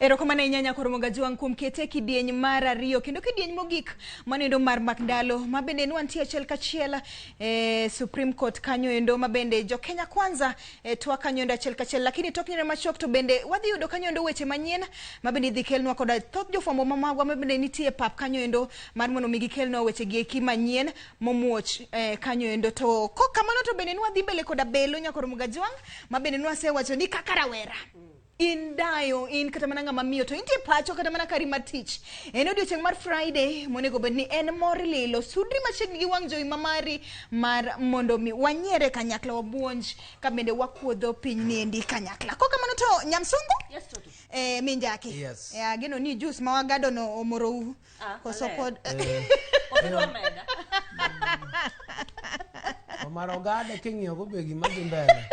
Erokamano ahinya Nyakoro Mogajwang' kuom kete e kidieny mar ariyo kendo kidieny mogik manoendo mar mbak ndalo ma bende nwantie achiel kachiel e Supreme Court kanyo endo ma bende jo Kenya Kwanza e twak kanyo endo achiel kachiel, lakini tok nyere machuok to bende wadhi yudo kanyo endo weche manyien ma bende idhi kelnwa koda thoth jofwambo mamagwa ma bende nitie e pap kanyo endo mar mondo mi gikelnwa weche gi eki manyien momuoch kanyo endo. To kok kamano to bende nwadhi mbele koda belo Nyakoro Mogajwang' ma bende nwasewacho ni kaka rawera in dayo in kata mana ng'ama miyo to intie pacho kata mana kari mar tich, en odiochieng' mar Friday monego bed ni en mor lilo. Sudri machiegni gi wang' jowi mamari mar mondo mi wanyiere kanyakla, wabuonj ka bende wakuodho piny niendi kanyakla. Kok kamano to Nyamsungu. Yes, Toto. Minjaki. Yes. Ageno ni juice ma wagado no omorou. Ah, koso maler. pod Okidwa meda. Omar ogada king'iyo go be gima dhi mbele.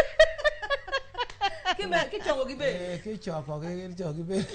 Kichoko gi be. Kichoko gi kichoko gi be.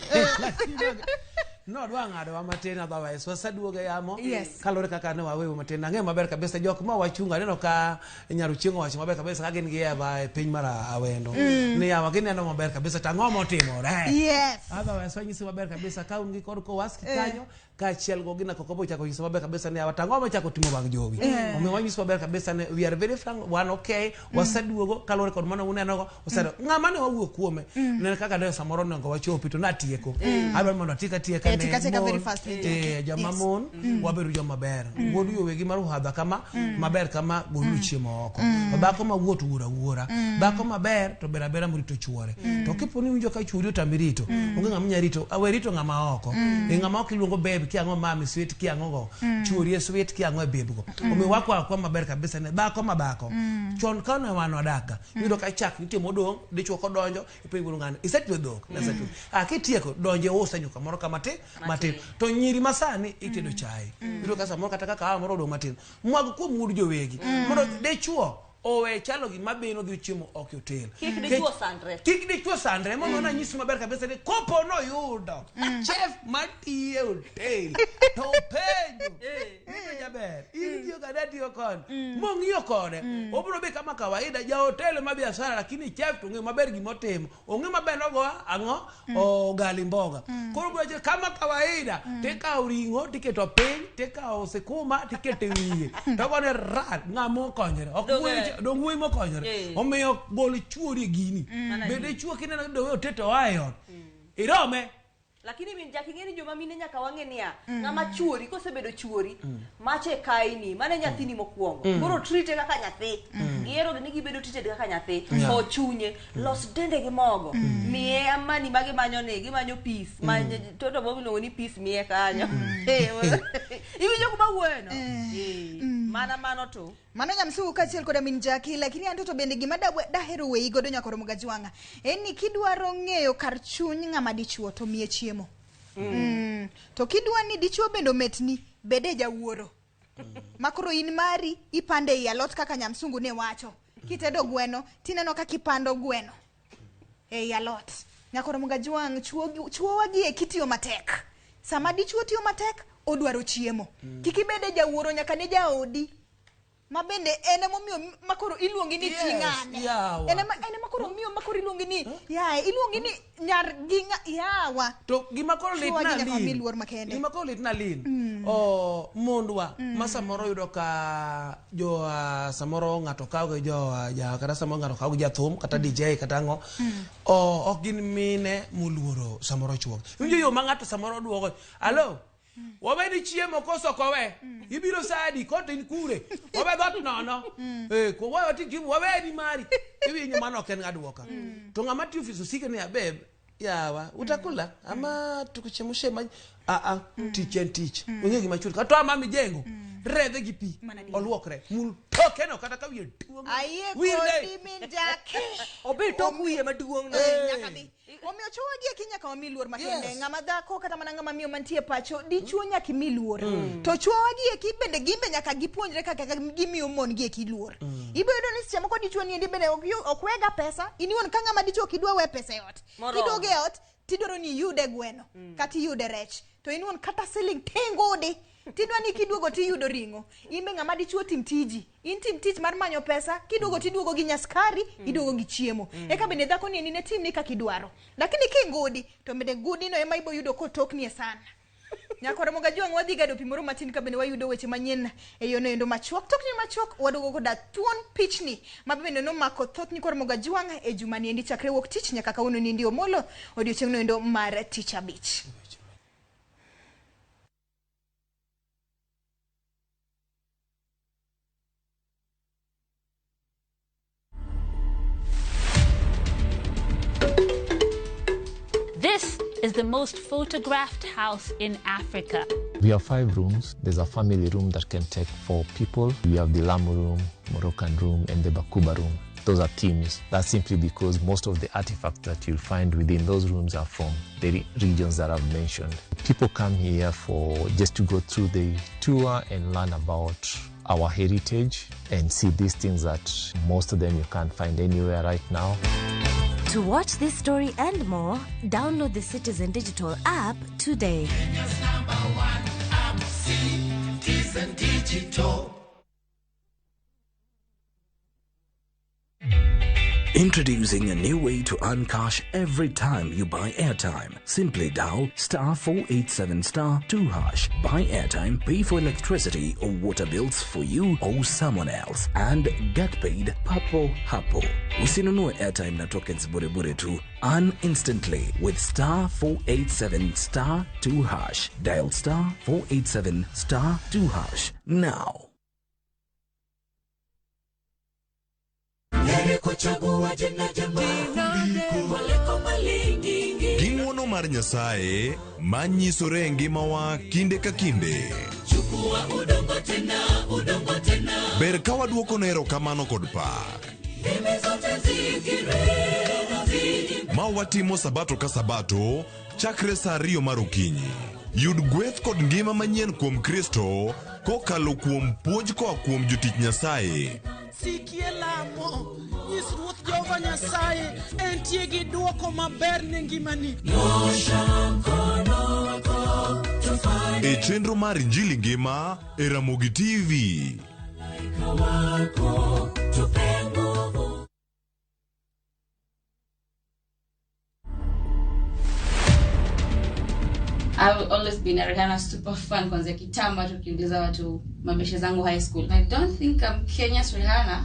Nodwa ng'adowa matin, otherwise waseduogo e yamo. Yes. Kaluwore kaka ne waweyo matin, ang'eyo maber kabisa jok ma wachungo aneno ka Nyaruchieng' owacho maber kabisa ka gin gi Eva e piny mar Awendo. Ni yawa gineno maber kabisa to ang'o motimore. Yes. Otherwise wanyisi maber kabisa ka un gi kod Kowaski kanyo kaachiel go gina Kokobo ochako nyiso maber kabisa ni yawa to ang'o mochako timo wang' jowi. Omiyo wanyiso maber kabisa ni we are very frank, wan okay, waseduogo kaluwore kod mano unenogo oseduogo. Ng'ama ne wawuok kuome ne kaka ne samoro onego wachopi to natieko. Adwaro mondo atiek atieka ne Tika atieka very mon, fast, Jackie. joma Yes. mon wabedo joma ber. Wuod yowegi mar uhadha kama maber kama goluru chiemo oko. To dhako ma wuot wuora wuora. Dhako maber to ber abera morito chuore. To kipo ni iwinjo ka chuori otami rito, onge ng'ama inya rito, awe rito ng'ama oko. Ng'ama oko iluongo babe kiang'o mami sweet kiang'o go. Chuori e sweet kiang'o e babe go. Omiyo wakwa akwa maber kabisa ne dhako ma dhako. Chon ka ne wan wadak ga, iyudo ka chak nitie modong', dichuo kodonjo, ipenjo wuon ng'ani, isetwe dhok? Nasetwe. Ah, kitieko, donje use nyuka moro ka matin, matin. To nyiri masani itedo chae. Iyudo ka samoro kata ka kahawa moro odong' matin. Mwag kuom wuod jowegi. Mondo dichuo owe chalo gima beno dhi chiemo oko e hotel. Kik dichuo sandre. Kik dichuo sandre. Emomiyo nanyisi maber kabisa ni kopo noyudo chef matiyo e hotel to penjo ni to jaber in itiyo kade atiyo kode mong'iyo kode obiro be kama kawaida ja hotel ma biashara, lakini chef to ong'eyo maber gimotimo, ong'eyo maber nogo ang'o ugali mboga. Koro obiro wacho kama kawaida tikawo ring'o tiketo piny, tikawo sikuma tiketo e wiye togone ra ng'ama okonyore ok dong wuoyi mokonyore. Omiyo gol chuori e gini. Bende chuo kineno ni dowe oteto oa e ot irome. Lakini min Jackie ng'e ni joma mine nyaka wang'e niya, ng'ama chuori kosebedo chuori mache kaini mane nyathini mokwongo. Koro treat kaka nyathi. Gihero ni gibedo treated kaka nyathi. Ho chunye, los dende gi mogo. Miye amani ma gimanyo ni, gimanyo peace. Toto bo miluongo ni peace miye kanyo. Iwinjo kuma wuoyo no? Mana mano to. Mano Nyamsungu kaachiel koda min Jackie, lakini anto to bende gima dahero weyi godo Nyakoro Mogajwang'a en ni kidwaro ng'eyo kar chuny ng'ama dichuo to miye chiemo. To kidwa ni dichuo bende ometni, bede jawuoro. Makoro in mari ipande ei alot kaka Nyamsungu ne wacho. Kitedo gweno tineno kaka ipando gweno ei alot. Nyakoro Mogajwang' chuowa gi eki tiyo matek. Sama dichuo tiyo matek odwaro chiemo. Kik ibede jawuoro nyaka ne jaodi. Ma bende en emomiyo makoro iluongi ni chi ng'ane. Yawa. En ema koro miyo makoro iluongi ni yaye, iluongi ni nyar gi yawa. To gima koro lit Chuowa na gi nyaka wami Lin. luor makende. Gima koro lit na Lin. O mondwa ma samoro yudo ka jo samoro ng'ato kawo gi jo ja kata samoro ng'ato kawo gi jathum kata DJ kata ang'o. O ok gin mine moluoro samoro chuogi. Iwinjo yo ma ng'ato samoro duogo. Alo. Wabedi chiemo koso kowe. Ibiro sadi koto in kure. Wabe dhot nono. Ko wawe ti chiemo wabedi mari. Iwinjo mano ok en ng'aduoka. To ng'ama tiyo ofis osike ni abeb yawa utakula ama tukuchemushe maji. Tich en tich. Ong'e gima chul. Kata ama mijengo. Redhe gi pi. Oluokre. Mul toke no kata ka wiye duong'. Ayie Wirne. kodi min Jackie. Obed tok wiye maduong' no. Nyaka bi. Omiyo chuowa gi eki nyaka wami luor makende. Yes. Ng'ama dhako kata mana ng'ama miyo mantie pacho, dichuo nyaka imi luor. To chuowa gi eki bende gimbe nyaka gipuonjre kaka gimiyo mon gi eki luor. Ibiro yudo ni seche moko dichuo ni endi bende ok wega pesa. In iwuon ka ng'ama dichuo ok idwa we pesa e ot. Moromo. Kiduogo e ot tidwaro ni iyude gweno kata iyude rech. To in iwuon kata siling tingudi. Tidwa ni kiduogo tiyudo ring'o. In be ng'ama dichuo tim tiji. In tim tich mar manyo pesa, kiduogo tiduogo gi nyaskari, iduogo gi chiemo. Eka bende dhako ni ne timni kaka idwaro. Lakini kingudi, to bende gudi no ema ibo yudo kotoknie sana. Nyakoro Mogajuang' wadhi gado pi moro matin ka bende wayudo weche manyien e yono endo machuok. Tokni machuok waduogo koda thuon pichni ma bende nomako thoth nyikor Mogajuang' e juma ni endi chakre wuok tich nyaka kawuono ni endi Omolo odiochieng' no endo mar tich abich. This is the most photographed house in Africa. We have 5 rooms. There's a family room that can take 4 people. We have the Lamu room, Moroccan room, and the Bakuba room. Those are themes. That's simply because most of the artifacts that you'll find within those rooms are from the regions that I've mentioned. People come here for just to go through the tour and learn about our heritage and see these things that most of them you can't find anywhere right now. To watch this story and more, download the Citizen Digital app today. Kenya's number one app, Citizen Digital. Introducing a new way to earn cash every time you buy airtime. Simply dial star 487 star 2 hash. Buy airtime, pay for electricity or water bills for you or someone else, and get paid papo hapo. Usinunue airtime na tokens bure bure tu. Earn instantly with star 487 star 2 hash. Dial star 487 star 2 hash now. Gi ng'wono mar Nyasaye ma nyisore e ngimawa kinde ka kinde. Ber ka waduokone erokamano kod pak. Ma watimo sabato ka sabato chakre saa 2 mar okinyi. Yud gweth kod ngima manyien kuom Kristo kokalo kuom puonj koa kuom jotich Nyasaye. Sikie lamo, nyis Ruoth Jehova Nyasaye entie gi duoko maber ne ngimani. E chenro mar Injili Ngima e Ramogi TV. I've always been a Rihanna super fan kwanzia kitambo, tukiuliza watu mabeshe zangu high school. I don't think I'm Kenya's Rihanna,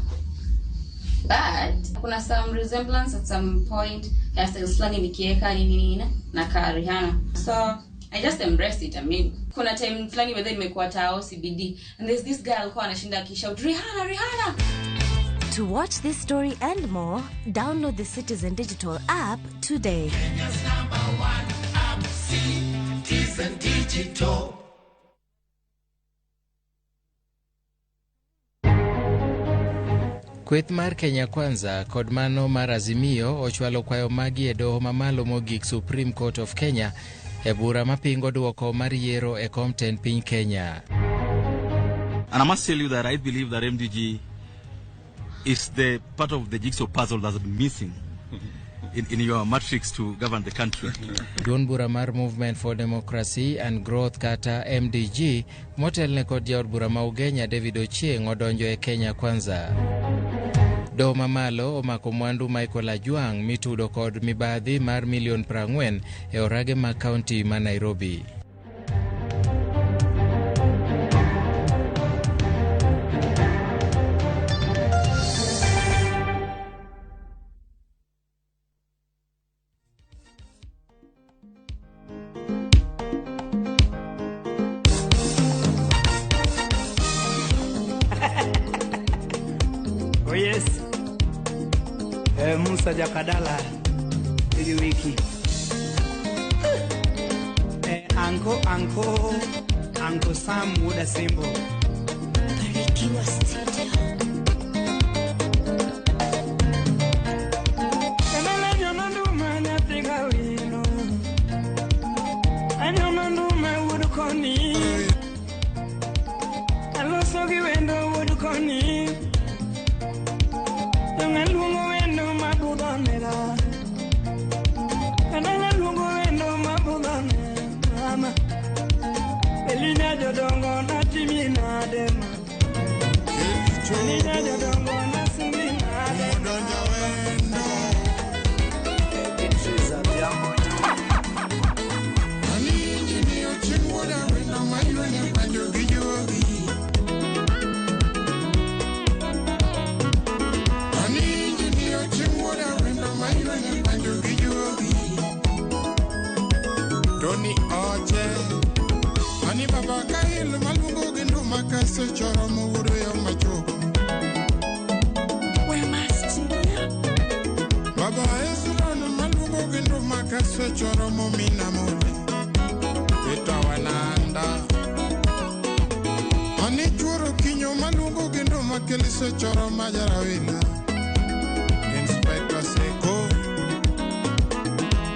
but kuna some resemblance at some point, hairstyles fulani nikieka nini nini na ka Rihanna. So I just embraced it. I mean, kuna time fulani whether nimekuwa tao CBD and there's this girl alikuwa anashinda akishout Rihanna, Rihanna. To watch this story and more, download the Citizen Digital app today. Kenya's number one app, Citizen Digital. Kweth mar Kenya Kwanza kod mano mar Azimio ochwalo kwayo magi e doho mamalo mogik Supreme Court of Kenya e bura mapingo duoko mar yiero e kom tend piny Kenya. And I must tell you that I believe that MDG is the part of the jigsaw puzzle that's missing in your matrix to govern the country. Duond bura mar Movement for Democracy and Growth kata MDG motelne kod jaod bura ma Ugenya David Ochieng odonjo e Kenya Kwanza. Doho mamalo omako mwandu Michael Ajwang' mitudo kod mibadhi mar milion 40 e orage mag kaunti ma Nairobi. Oh yes. Musa Jakadala ili wiki. Anko Anko Sam Wuda Simbo. Barikiwa Studio. Kanala nyono nyathi wino. Anyono nduma wuod koni. Aloso gi wendo wuod koni. Luongo wendo mabudho nera. Kanala luongo wendo mabudho nera. Mama. Elina jodongo Doni Oche Ani baba kahil maluongo gi nduma kasechoro mowuodo yo machuok. Baba Ezron maluongo gi nduma kasechoro momina mole Peter Wananda Ani chuoro kinyo maluongo gi nduma kelisechoro majarawila Inspector Seko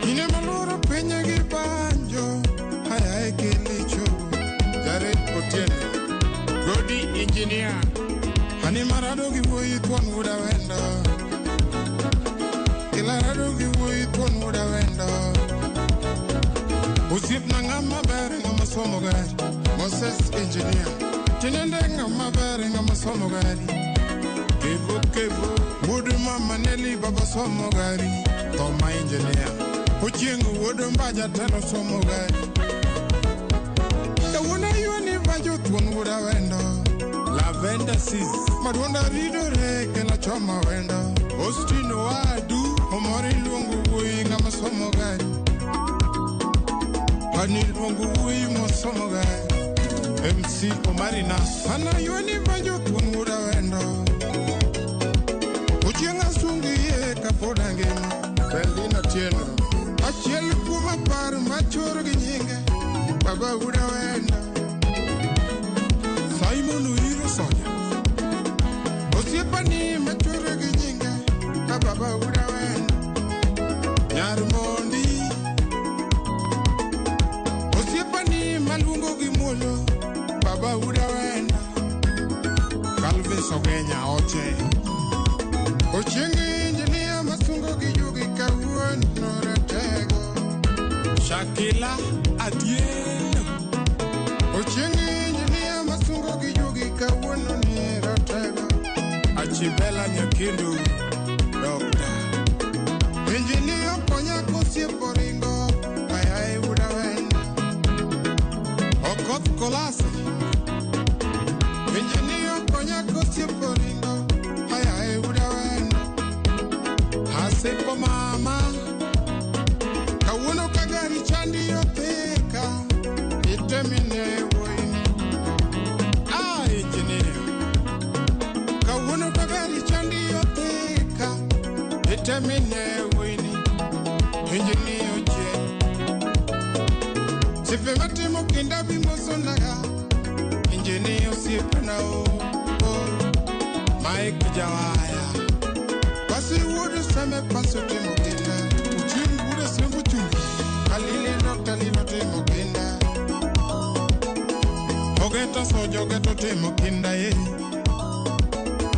Ine maluoro piny gi banjo haya e kelicho Jared Otieno Godi Engineer Ani marado gi wuoyi thuon wuoda wendo Kilarado gi wuoyi thuon wuoda wendo Osiepna ng'ama ber ng'ama somo gari Moses Engineer Tinende ng'ama ber ng'ama somo gari Kevo kevo wuod mama Nelly baba somo gari Thoma Engineer Ochieng' wuod Mbaja telo somo gari Kawuono aywani banjo thuon wuoda wendo Lavender Sis Maduonda ridore kelo choma wendo Austin Wadu Omor iluongo wuoyi ng'ama somo gari Ani iluongo wuoyi mosomo gari MC Omarina An aywani banjo thuon wuoda wendo Ochieng' asungi yie kapod angima Berlin Otieno Achiel kuom apar machor gi nyinge Baba wuoda wendo Simon Oiro Soja Osiepani machor gi nyinge Baba wuoda wendo Nyar Mondi Osiepani maluongo gi muolo Baba wuoda wendo Calvin Sogenya Oche Ochieng' engineer masungo gi jugi kawuono ratego Shakila Atieno Ochieng' engineer masungo gi jugi kawuono ni ratego Achibela Nyakindu Doctor Engineer konya kosiepo ringo Ayae wuoda wendo Okoth Kolase Engineer konya kosiepo ringo Ayae wuoda wendo Asepo mama Kawuono ka gari chandi othika Itemine wuoyini Ah, engineer Kawuono ka gari chandi othika Itemine wuoyini Engineer Ochieng' Sipe matimo kinda bimosonaga Engineer osiepna o Mike Jawaya Pasi wuod seme paso timo kinda Ochieng' wuod sembo chumbi Kalili Dr. Lino timo kinda Ogeto sojo ogeto timo kinda ye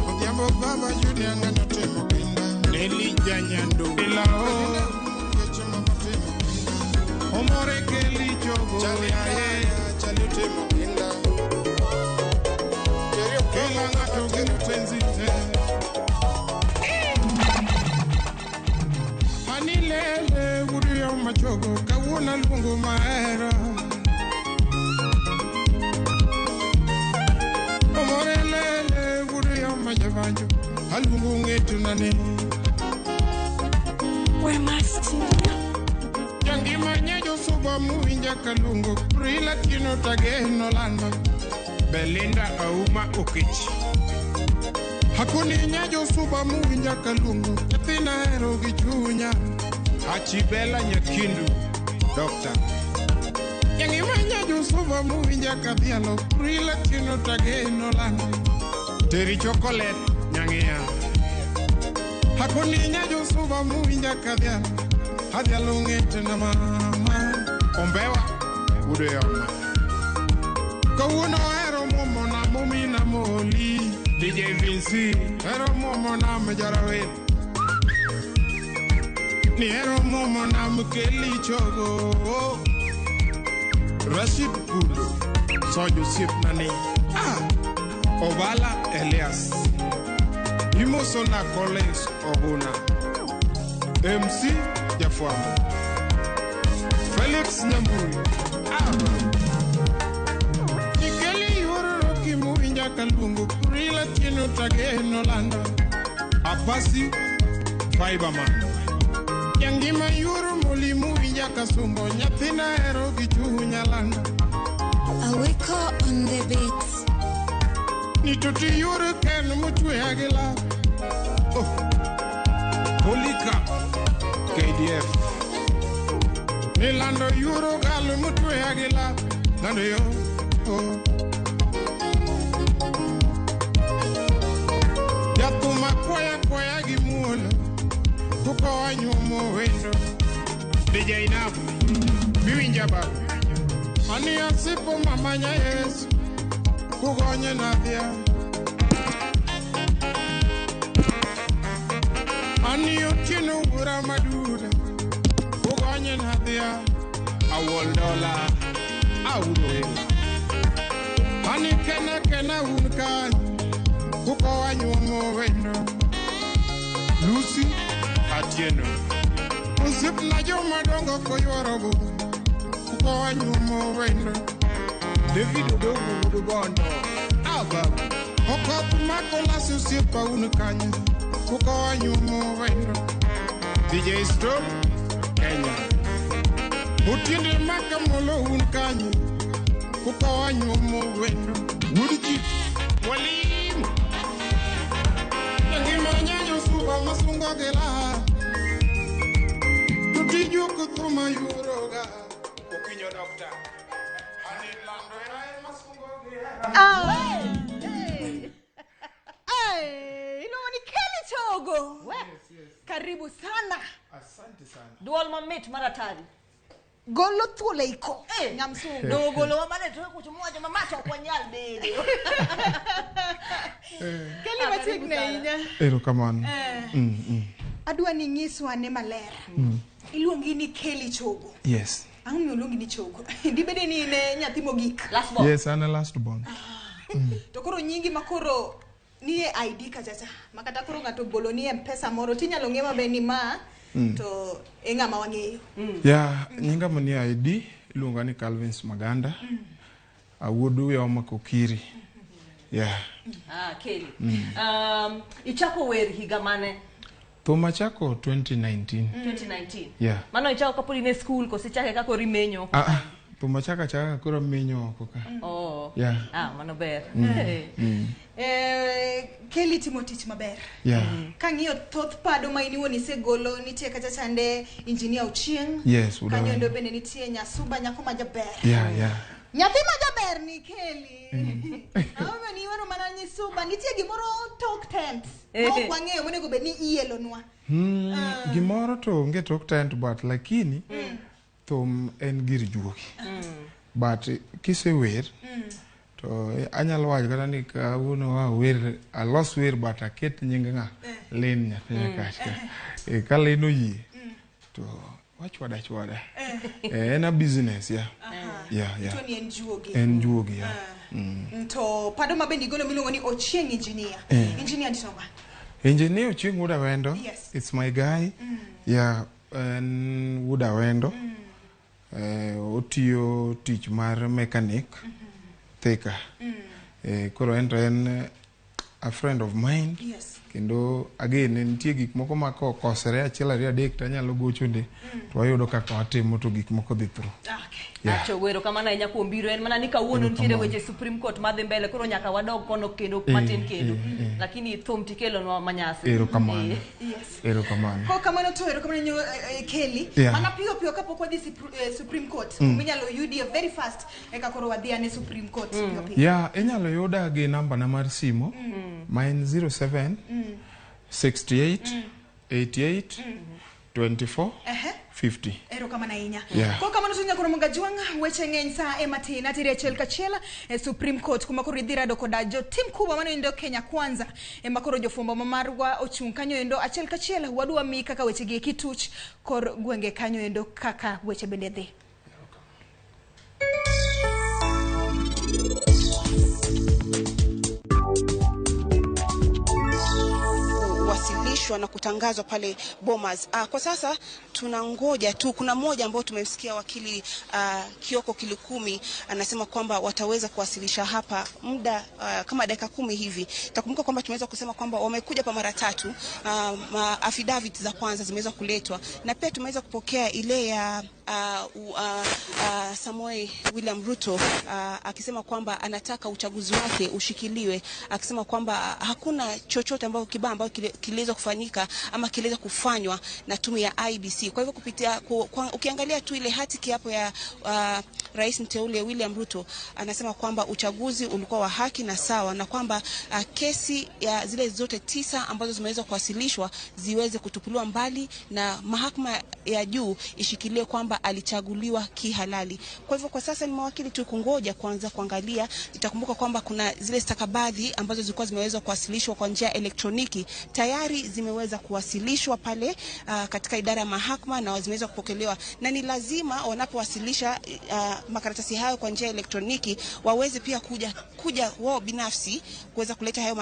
Odhiambo baba Junior ng'ano timo kinda Nelly Janyando Ilao Omore Keli Chogo Chali aye Chali timo kinda Kila ng'ato gi mpenzi te Ani lele wuod machogo kawuono aluongo mahero Omore lele wuod majabanjo aluongo ng'etona ni Jangima nyajo suba muwinja kaluongo Prila Tino Tageno lando Belinda Auma Okech Hakuni nyajo suba muwinja kaluongo Nyathina hero gi chunya Achibela Nyakindu Doctor Jangima nyajo suba muwinja kadhialo Prila Tino Tageno lando Teri chocolate nyang'ia Hakuni nyajo suba muwinja kadhialo Adhialo ng'etena mama Ombewa wuod yoma Kawuono ahero muomona momina moli DJ Vinci hero muomona majarawil Ni hero muomona mkeli chogo Rashid Kudo Sojo osiepna ni Obala Elias Imosona Collins Oguna MC Jafwambo Felix Nyamburi Nikeli yuororo kimuwinja kaluongo Prila Tino Tageno lando Apasi Fiberman Jangima yuoro moli muwinja jakasumbo nyathina hero gi chunya lando. Aweko on the beat. Ni to tiyur ken mochweya gi lak. Oh. Polika KDF. Ni lando yuro gal motweya gi lak. Lando yo. Oh. Jathum akwaya kwaya gi muolo. Kuko wanyuomo wendo. DJ Inaf. Biwinja baba. Ani asipo mamanya Yesu. Kugonye nadhia. Ani otieno wuora madura. Kugonye nadhia. Awol dola. Auro. Ani kena kena un kanyo. Kuko wanyuomo wendo. Lucy Atieno. Osiepna jomadongo koyworo budho. Kuko wanyuomo wendo. David Odongo wuod Bondo. Ababu. Okoth mako lasi osiepa un kanyo. Kuko wanyuomo wendo. DJ Storm Kenya. Otiende makamolo un kanyo. Kuko wanyuomo wendo. Wuod Chief. Mwalimu. Ngima nyanyo suba masungo gi la. To tiju kuthuma yuroga. Okinyo doctor. Ani lando yae masungo gi la. Iluongo ni Kelly Chogo. Yes, yes. Karibu sana. Asante sana. Duol mamit maratari. Golo thuol e iko. Nyamsungu. Dogolo mane to kuchomoja mamacho ok wanyal bedo. Kelly machiegni ahinya. Erokamano. Adwa ni nyiswa ane maler. Iluongi ni Kelly Chogo. Yes. Ang'o miyo oluongi ni Chogo? Dibede ni in e nyathi mogik. Last born. Yes, an a last born. To koro nyingi makoro nie ID kachacha. Makata koro ng'ato bolo ni M-Pesa moro tinyalo ng'e maber ni ma to e ng'ama wang'eyo. Yeah, nyinga manie ID iluonga ni Calvins Maganda. Awuod Uyoma Kokiri. Yeah. Ah, Kelly. Ichako wer higa mane? Thum achako 2019. 2019. Yeah. Mano ichako kapod in e school koso ichake ka koro imenyo? Ah, thum achako achaka koro amenyo oko ka. Oh. Yeah. Ah, mano ber. Kelly timo tich maber. Yeah. Kang'iyo thoth pado ma in iwuon isegolo nitie kacha chande Engineer Ochieng. Yes, Kanyo Udawa. endo bende nitie Nyasuba nyako ma jaber. Yeah, yeah. Nyathi ma jaber ni Kelly. Ang'o ni iwero mana Nyisuba nitie gimoro tok tent. Ma ok wang'eyo monego bed ni ielonwa. Gimoro to onge tok tent but lakini thum en gir juogi. But kisewer to anyalo wacho kata ni kawuono awer alos wer but aket nying ng'a Lin nyathi nyakacha. Ka Lin oyie to wachwada chwada. En a business, yeah. Yeah, yeah. To ni en juogi. En juogi, yeah. To pado ma bende igolo miluongo ni Ochieng Engineer. Engineer nditoga. Engineer Ochieng Wuod Awendo. Yes. It's my guy. Yeah, en Wuod Awendo. Otiyo tich mar mechanic. Thika. Koro en to en a friend of mine. Yes. Kendo again nitie gik moko ma kokosore achiel ariyo adek to anyalo gochone to wayudo kaka watimo to gik moko dhi through. Okay. Yeah. Acho wero kamano ahinya kuom biro en mana ni kawuono nitiere weche Supreme Court madhi mbele koro nyaka wadog kono kendo matin kendo. Lakini thum tikelonwa manyasi. Erokamano. Yes. Erokamano. Ko kamano to erokamano nyo Kelly. Yeah. Mana piyo piyo kapok wadhi Supreme Court. Minyalo yudie very fast eka koro wadhi ane Supreme Court piyo piyo. Yeah, inyalo yuda gi namba na mar simo ma en 07 68 88 24 50. Erokamano ahinya. Yeah. Ko kamano to nyakoro Mungajwang' weche ng'eny sa ema tin atiri achiel kachiel e Supreme Court kuma koro idhi rado koda jotim kubwa mano endo Kenya Kwanza ema koro jofwambo ma marwa ochung' kanyo endo achiel kachiel wadwa mi kaka weche gi eki tuch kor gwenge kanyo endo kaka weche bende dhi. Kuwasilishwa na kutangazwa pale Bomas. Kwa sasa tunangoja tu. Kuna mmoja ambao tumemsikia wakili Kioko Kilikumi anasema kwamba wataweza kuwasilisha hapa muda kama dakika 10 hivi. Takumbuka kwamba tumeweza kusema kwamba wamekuja kwa mara tatu. Affidavit za kwanza zimeweza kuletwa na pia tumeweza kupokea ile ya Samoei William Ruto akisema kwamba anataka uchaguzi wake ushikiliwe, akisema kwamba hakuna chochote ambacho kibaya ambacho kiliweza kufanyika ama kiliweza kufanywa na tume ya IEBC. Kwa hivyo kupitia ukiangalia tu ile hati kiapo ya Rais mteule William Ruto, anasema kwamba uchaguzi ulikuwa wa haki na sawa, na kwamba kesi ya zile zote 9 ambazo zimeweza kuwasilishwa ziweze kutupiliwa mbali na mahakama ya juu ishikilie kwamba alichaguliwa kihalali. Kwa hivyo kwa sasa ni mawakili tu kungoja kwanza kuangalia. Itakumbuka kwamba kuna zile stakabadhi ambazo zilikuwa zimeweza kuwasilishwa kwa njia elektroniki tayari zimeweza kuwasilishwa pale katika idara ya mahakama na zimeweza kupokelewa, na ni lazima wanapowasilisha makaratasi hayo kwa njia elektroniki waweze pia kuja wao binafsi kuweza kuleta hayo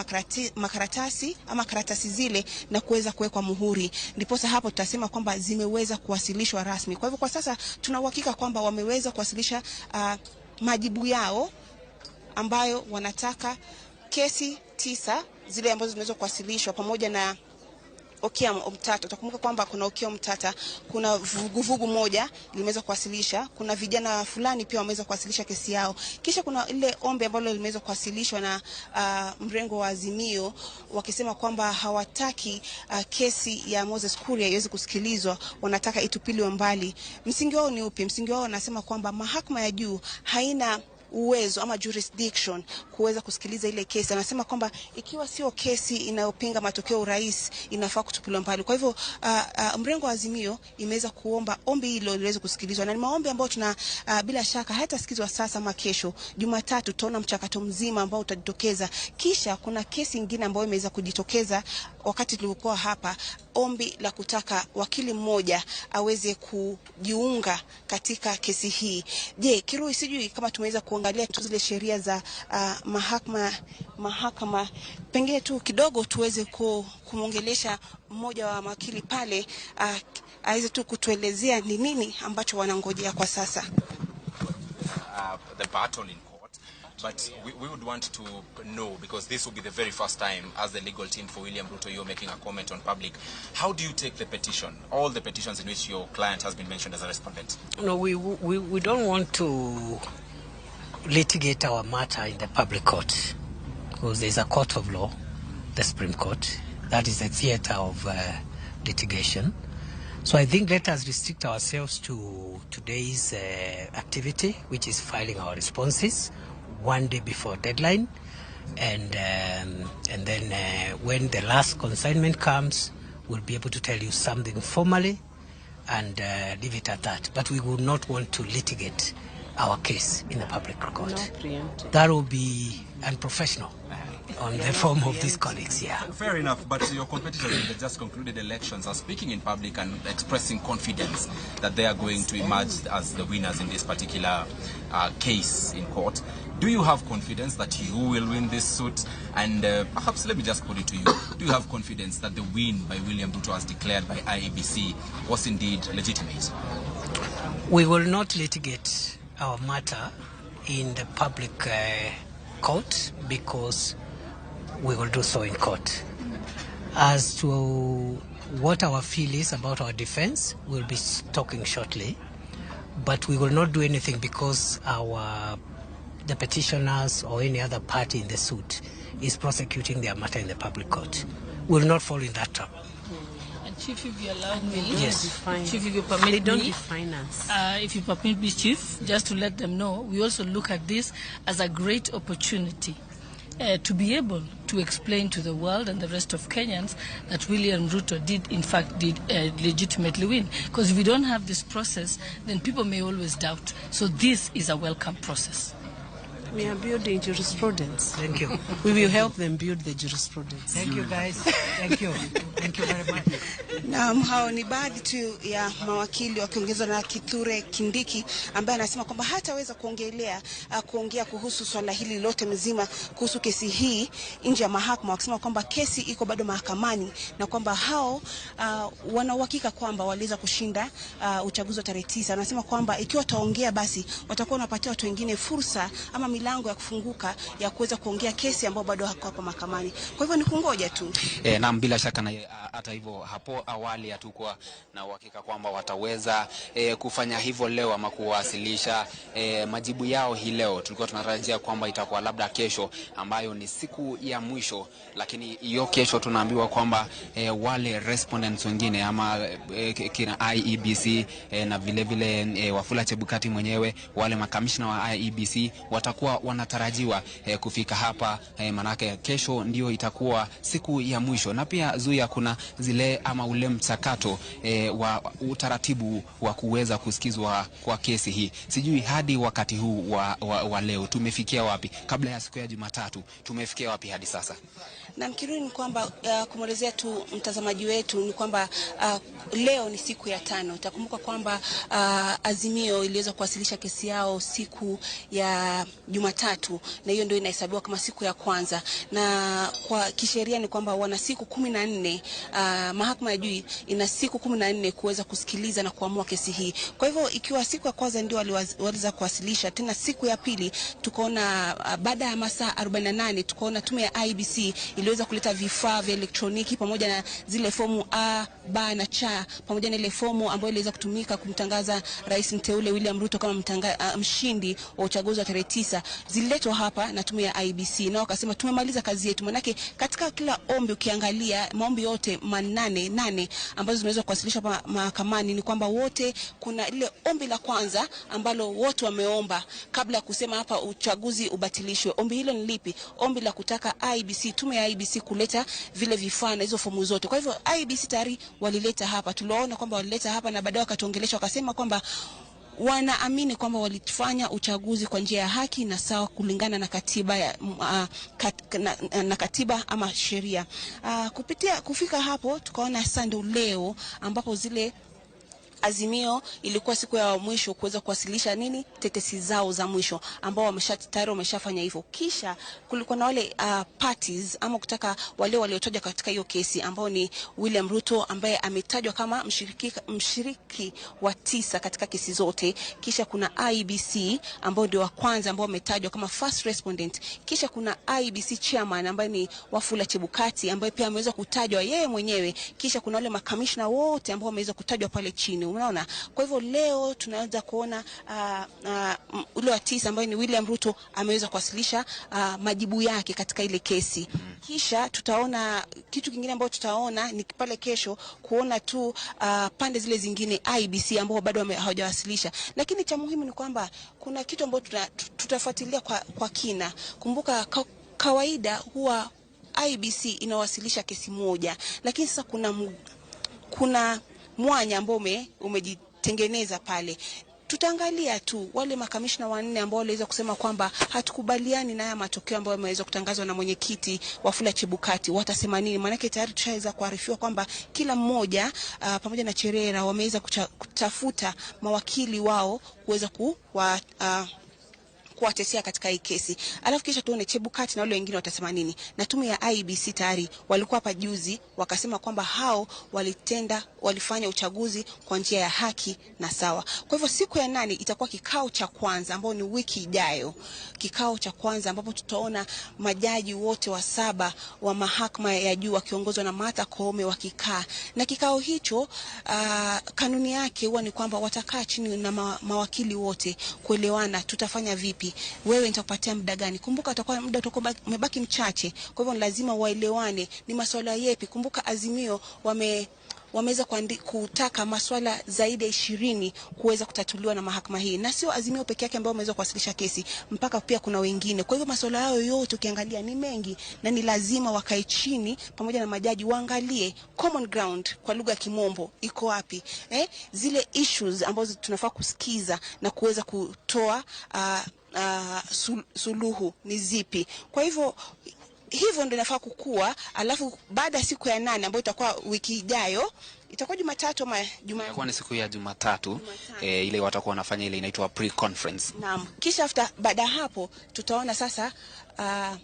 makaratasi ama karatasi zile na kuweza kuwekwa muhuri, ndiposa hapo tutasema kwamba zimeweza kuwasilishwa rasmi. Kwa hivyo kwa sasa tuna uhakika kwamba wameweza kuwasilisha majibu yao ambayo wanataka kesi 9 zile ambazo zimeweza kuwasilishwa pamoja na Okiya Omtata. Utakumbuka kwamba kuna Okiya Omtata, kuna vuguvugu moja limeweza kuwasilisha, kuna vijana fulani pia wameweza kuwasilisha kesi yao. Kisha kuna ile ombi ambalo limeweza kuwasilishwa na mrengo wa Azimio wakisema kwamba hawataki kesi ya Moses Kuria iweze kusikilizwa, wanataka itupiliwe mbali. Msingi wao ni upi? Msingi wao wanasema kwamba mahakama ya juu haina uwezo ama jurisdiction kuweza kusikiliza ile kesi. Anasema kwamba ikiwa sio kesi inayopinga matokeo urais inafaa kutupiliwa mbali. Kwa hivyo mrengo wa Azimio imeweza kuomba ombi hilo liweze kusikilizwa, na ni maombi ambayo tuna bila shaka hayatasikizwa sasa ama kesho. Jumatatu tutaona mchakato mzima ambao utajitokeza. Kisha kuna kesi nyingine ambayo imeweza kujitokeza wakati tulikuwa hapa, ombi la kutaka wakili mmoja aweze kujiunga katika kesi hii. Je, Kirui, sijui kama tumeweza kuangalia tu zile sheria za mahakama, pengine tu kidogo tuweze kumuongelesha mmoja wa mawakili pale aweze tu kutuelezea ni nini ambacho wanangojea kwa sasa. The battle in court, but we would want to know, because this will be the very first time as the legal team for William Ruto you're making a comment on public. How do you take the petition, all the petitions in which your client has been mentioned as a respondent? No, we don't want to litigate our matter in the public court, because there's a court of law, the Supreme Court, that is the theater of litigation. So I think let us restrict ourselves to today's activity, which is filing our responses one day before deadline, and then when the last consignment comes, we'll be able to tell you something formally and leave it at that. But we would not want to litigate our case in the public court. That will be unprofessional on the form of these colleagues, yeah. Fair enough, but your competitors in the just concluded elections are speaking in public and expressing confidence that they are going to emerge as the winners in this particular case in court. Do you have confidence that you will win this suit? And perhaps let me just put it to you, do you have confidence that the win by William Ruto as declared by IEBC was indeed legitimate? We will not litigate our matter in the public court, because we will do so in court. As to what our feel is about our defense, we'll be talking shortly, but we will not do anything because the petitioners or any other party in the suit is prosecuting their matter in the public court. We will not fall in that trap. And Chief, if you allow me, yes. Chief, if you permit they don't me, define us. If you permit me, Chief, just to let them know, we also look at this as a great opportunity to be able to explain to the world and the rest of Kenyans that William Ruto did, in fact, legitimately win. Because if we don't have this process, then people may always doubt. So this is a welcome process. We are building jurisprudence. Thank you. We will help them build the jurisprudence. Thank you, guys. Thank you. Thank you very much. Naam, hao ni baadhi tu ya mawakili wakiongezwa na Kithure Kindiki ambaye anasema kwamba hataweza kuongea kuhusu swala hili lote mzima kuhusu kesi hii nje ya mahakama, wakisema kwamba kesi iko bado mahakamani na kwamba hao wana uhakika kwamba waliweza kushinda uchaguzi wa tarehe 9. Anasema kwamba ikiwa wataongea basi watakuwa wanapatia watu wengine fursa ama milango ya kufunguka ya kuweza kuongea kesi ambayo bado hako hapa mahakamani. Kwa hivyo ni kungoja tu. Naam, bila shaka na Hata hivyo hapo awali hatukuwa na uhakika kwamba wataweza kufanya hivyo leo ama kuwasilisha majibu yao hii leo. Tulikuwa tunatarajia kwamba itakuwa labda kesho, ambayo ni siku ya mwisho, lakini hiyo kesho tunaambiwa kwamba wale respondents wengine ama kina IEBC na vile vile Wafula Chebukati mwenyewe, wale makamishna wa IEBC watakuwa wanatarajiwa kufika hapa, manake kesho ndio itakuwa siku ya mwisho. Na pia Zuia, kuna zile ama ule mchakato wa utaratibu wa kuweza kusikizwa kwa kesi hii. Sijui hadi wakati huu wa leo tumefikia wapi, kabla ya siku ya Jumatatu tumefikia wapi hadi sasa? Na mkiruni ni kwamba kumwelezea tu mtazamaji wetu ni kwamba leo ni siku ya 5. Utakumbuka kwamba Azimio iliweza kuwasilisha kesi yao siku ya Jumatatu, na hiyo ndio inahesabiwa kama siku ya kwanza. Na kwa kisheria ni kwamba wana siku 14, mahakama ya juu ina siku 14 kuweza kusikiliza na kuamua kesi hii. Kwa hivyo ikiwa siku ya kwanza ndio waliweza kuwasilisha, tena siku ya pili tukaona baada ya masaa 48 tukaona tume ya IEBC iliweza kuleta vifaa vya elektroniki pamoja na zile fomu A, B na C, pamoja na ile fomu ambayo iliweza kutumika kumtangaza rais mteule William Ruto kama mshindi wa uchaguzi wa tarehe 9, zililetwa hapa na tume ya IEBC, na wakasema tumemaliza kazi yetu. Manake katika kila ombi ukiangalia maombi yote 8 ambazo zimeweza kuwasilishwa mahakamani ni kwamba wote, kuna ile ombi la kwanza ambalo wote wameomba kabla ya kusema hapa uchaguzi ubatilishwe. Ombi hilo ni lipi? Ombi la kutaka IEBC, tume ya IEBC kuleta vile vifaa na hizo fomu zote. Kwa hivyo IEBC tayari walileta hapa, tuliona kwamba walileta hapa na baadaye wakatuongelesha wakasema kwamba wanaamini kwamba walifanya uchaguzi kwa njia ya haki na sawa kulingana na katiba ya, na katiba ama sheria. Kupitia kufika hapo tukaona sasa ndio leo ambapo zile Azimio ilikuwa siku ya mwisho kuweza kuwasilisha nini tetesi zao za mwisho, ambao tayari wameshafanya hivyo. Kisha kulikuwa na wale parties ama kutaka wale waliotajwa katika hiyo kesi ambao ni William Ruto ambaye ametajwa kama mshiriki wa 9 katika kesi zote. Kisha kuna IEBC ambao ndio wa kwanza ambao wametajwa kama first respondent. Kisha kuna IEBC chairman ambaye ni Wafula Chebukati ambaye pia ameweza kutajwa yeye mwenyewe. Kisha kuna wale makamishna wote ambao wameweza kutajwa pale chini. Unaona? Kwa hivyo leo tunaweza kuona ule wa 9 ambaye ni William Ruto ameweza kuwasilisha majibu yake katika ile kesi. Kisha tutaona kitu kingine ambacho tutaona ni pale kesho kuona tu pande zile zingine IEBC ambao bado hawajawasilisha. Lakini cha muhimu ni kwamba kuna kitu ambacho tutafuatilia kwa kina. Kumbuka kawaida huwa IEBC inawasilisha kesi moja, lakini sasa kuna mwanya ambao umejitengeneza pale. Tutaangalia tu wale makamishna 4 ambao waliweza kusema kwamba hatukubaliani na haya matokeo ambayo yameweza kutangazwa na mwenyekiti Wafula Chebukati, watasema nini? Maana tayari tushaweza kuarifiwa kwamba kila mmoja pamoja na Cherera wameweza kutafuta mawakili wao kuweza kuwatetea katika hii kesi. Alafu kisha tuone Chebukati na wale wengine watasema nini. Na tume ya IEBC tayari walikuwa hapa juzi wakasema kwamba hao walifanya uchaguzi kwa njia ya haki na sawa. Kwa hivyo siku ya 8 itakuwa kikao cha kwanza ambao ni wiki ijayo. Kikao cha kwanza ambapo tutaona majaji wote wa 7 wa mahakama ya juu wakiongozwa na Martha Koome wakikaa. Na kikao hicho kanuni yake huwa ni kwamba watakaa chini na mawakili wote kuelewana tutafanya vipi. Wewe nitakupatia muda gani? Kumbuka utakuwa muda utakuwa umebaki mchache. Kwa hivyo lazima waelewane ni masuala yepi. Kumbuka Azimio wameweza kutaka masuala zaidi ya 20 kuweza kutatuliwa na mahakama hii. Na sio Azimio peke yake ambao wameweza kuwasilisha kesi, mpaka pia kuna wengine. Kwa hivyo masuala hayo yote ukiangalia ni mengi, na ni lazima wakae chini pamoja na majaji waangalie common ground kwa lugha ya Kimombo iko wapi. Zile issues ambazo tunafaa kusikiza na kuweza kutoa suluhu ni zipi. Kwa hivyo hivyo ndio inafaa kukua. Alafu baada ya siku ya 8 ambayo itakuwa wiki ijayo Itakuwa Jumatatu ama Juma Itakuwa ni siku ya Jumatatu, ile watakuwa wanafanya ile inaitwa pre-conference. Naam. Kisha after baada ya hapo tutaona sasa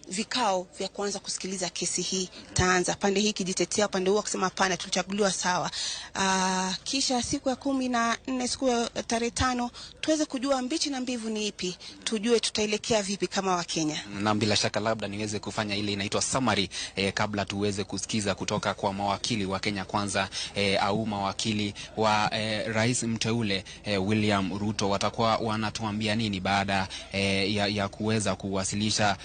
vikao vya kuanza kusikiliza kesi hii taanza, pande hii kijitetea, upande huu akisema hapana, tulichaguliwa sawa. Kisha siku ya 14, siku ya tarehe 5 tuweze kujua mbichi na mbivu ni ipi, tujue tutaelekea vipi kama Wakenya. Na bila shaka labda niweze kufanya ile inaitwa summary kabla tuweze kusikiza kutoka kwa mawakili wa Kenya Kwanza au mawakili wa rais mteule William Ruto watakuwa wanatuambia nini baada ya kuweza kuwasilisha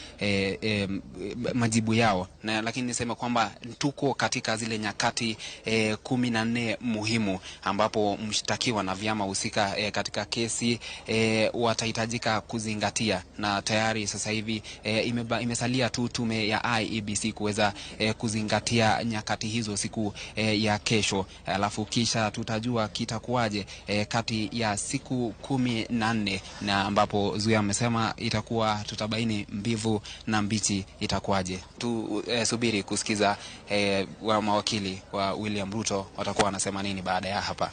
majibu yao. Na lakini niseme kwamba tuko katika zile nyakati 14 muhimu ambapo mshtakiwa na vyama husika katika kesi watahitajika kuzingatia, na tayari sasa hivi imesalia tu tume ya IEBC kuweza kuzingatia nyakati hizo siku ya kesho, alafu kisha tutajua kitakuwaje kati ya siku 14, na ambapo Zuia amesema itakuwa tutabaini mbivu na mbichi itakuwaje. Tusubiri kusikiza wa mawakili wa William Ruto watakuwa wanasema nini baada ya hapa.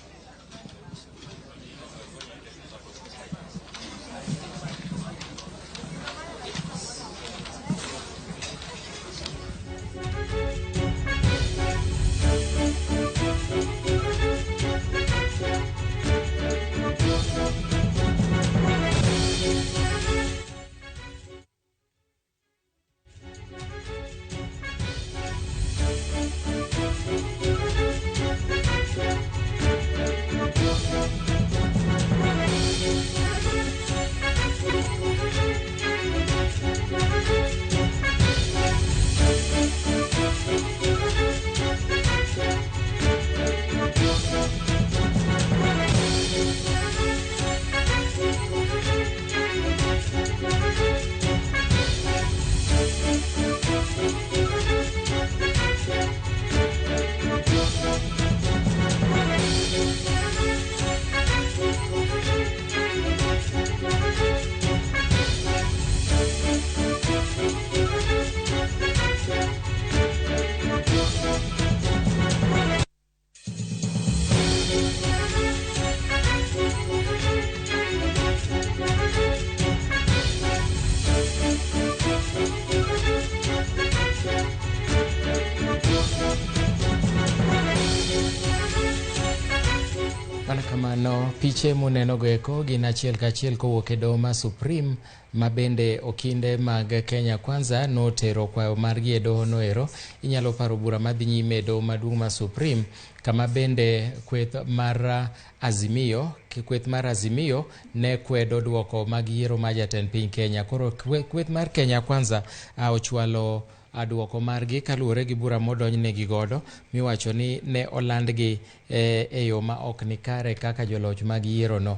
Kamano piche muneno goeko gin achiel kachiel kowuok e doho ma Supreme ma bende okinde mag Kenya Kwanza notero kwayo margi e doho noero. Inyalo paro bura madhi nyime e doho maduong' ma Supreme kama bende kweth mar Azimio ne kwedo duoko mag yiero ma jatend piny Kenya. Koro kweth mar Kenya Kwanza ochwalo aduoko margi kaluwore gi bura modonjnegi godo miwacho ni ne olandgi e yo ma ok ni kare kaka joloch mag yiero no.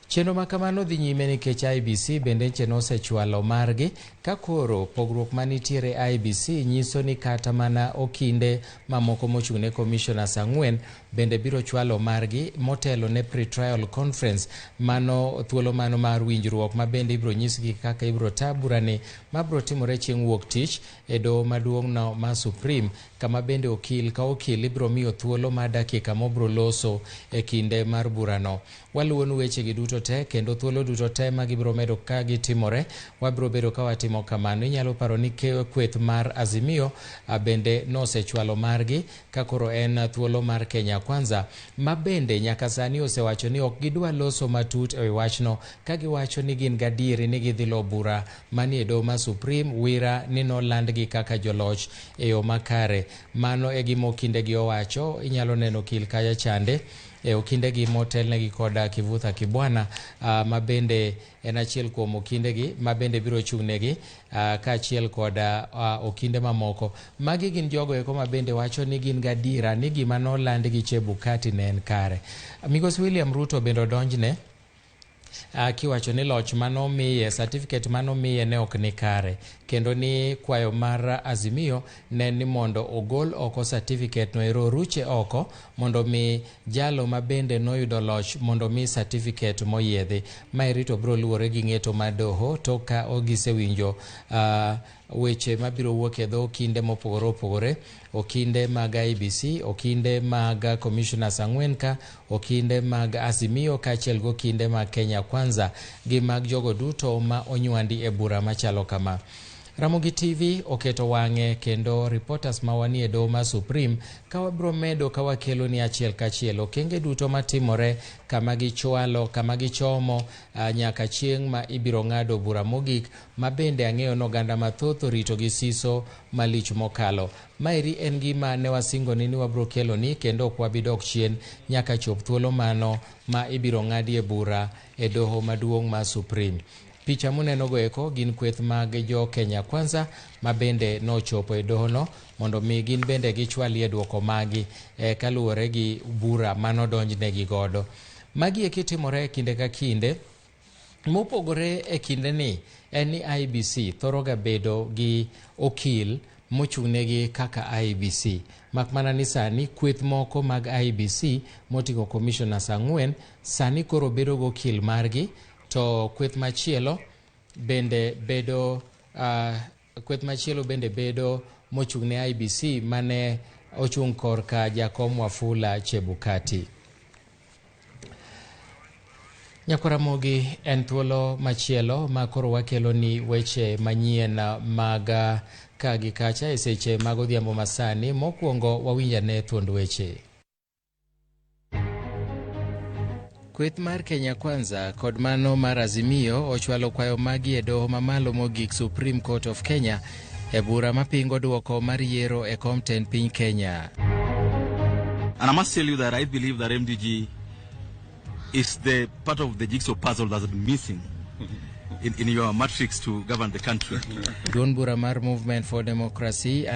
Chenro ma kamano dhi nyime nikech IEBC bende nche nosechwalo margi ka koro pogruok manitiere IEBC nyiso ni kata mana okinde mamoko mochung' ne commissioners 4 bende biro chwalo margi motelo ne pre-trial conference, mano thuolo mano mar winjruok ma bende ibiro nyisgi kaka ibiro ta burani mabiro timore chieng' wuok tich e doho maduong' no ma Supreme, kama bende okil ka okil ibiro miyo thuolo mar dakika mobiro loso e kinde mar burano. Waluwonu wechegi duto te kendo thuolo duto te ma gibiro medo ka gitimore wabiro bedo ka watimo kamano. Inyalo paro ni kweth mar Azimio bende nosechwalo margi ka koro en thuolo mar Kenya Kwanza ma bende nyaka sani osewacho ni ok gidwa loso matut e wachno ka giwacho ni gin gadieri ni gidhi lo bura manie doho ma Supreme wira ni nolandgi kaka joloch e yo makare. Mano e gima okindegi owacho. Inyalo neno okil kacha chande e okindegi motelnegi koda Kivutha Kibwana ma bende en achiel kuom okindegi ma bende biro chung'negi kaachiel koda okinde mamoko. Magi gin jogo eko ma bende wacho ni gin gadiera ni gima nolandgi Chebukati ne en kare. Migosi William Ruto bende odonjne kiwacho ni loch manomiye, certificate manomiye ne ok ni kare, kendo ni kwayo mar Azimio ne ni mondo ogol oko certificate no ero ruche oko mondo mi jalo ma bende noyudo loch mondo mi certificate moyiedhi. Mae rito biro luwore gi ng'eto mar doho tok ka gisewinjo weche mabiro wuok e dho okinde mopogore opogore, okinde mag IEBC, okinde mag commissioners ang'wen ka, okinde mag Azimio kaachiel gi okinde mag Kenya Kwanza gi mag jogo duto ma onywandi e bura machalo kama. Ramogi TV oketo wang'e kendo reporters ma wanie doho ma Supreme ka wabiro medo ka wakelo ni achiel kachiel okenge duto matimore kama gichwalo kama gichomo nyaka chieng' ma ibiro ng'ado bura mogik ma bende ang'eyo ni oganda mathoth orito gi siso malich mokalo. Maeri en gima ne wasingoni ni wabiro keloni kendo ok wabi dok chien nyaka chop thuolo mano ma ibiro ng'adie bura e doho maduong' ma Supreme. Picha muneno go eko gin kweth mag jo Kenya Kwanza ma bende nochopo e dohono mondo mi gin bende gichwalie duoko magi kaluwore gi bura manodonjnegi godo. Magi eki timore kinde ka kinde. Mopogore e kinde ni en ni IEBC thoro ga bedo gi okil mochung'negi kaka IEBC. Mak mana ni sani kweth moko mag IEBC moting'o commissioners ang'wen sani koro bedo gi okil margi, to kweth machielo bende bedo kweth machielo bende bedo mochung' ne IEBC mane ochung' korka jakom Wafula Chebukati. Nyakwaramogi en thuolo machielo ma koro wakelo ni weche manyien mag ka gi kacha e seche mag odhiambo masani. Mokwongo wawinj ane thuond weche. Kweth mar Kenya Kwanza kod mano mar Azimio ochwalo kwayo magi e doho mamalo mogik Supreme Court of Kenya e bura mapingo duoko mar yiero e kom tend piny Kenya. And I must tell you that I believe that MDG is the part of the jigsaw puzzle that's been missing in your matrix to govern the country. Duond bura mar Movement for Democracy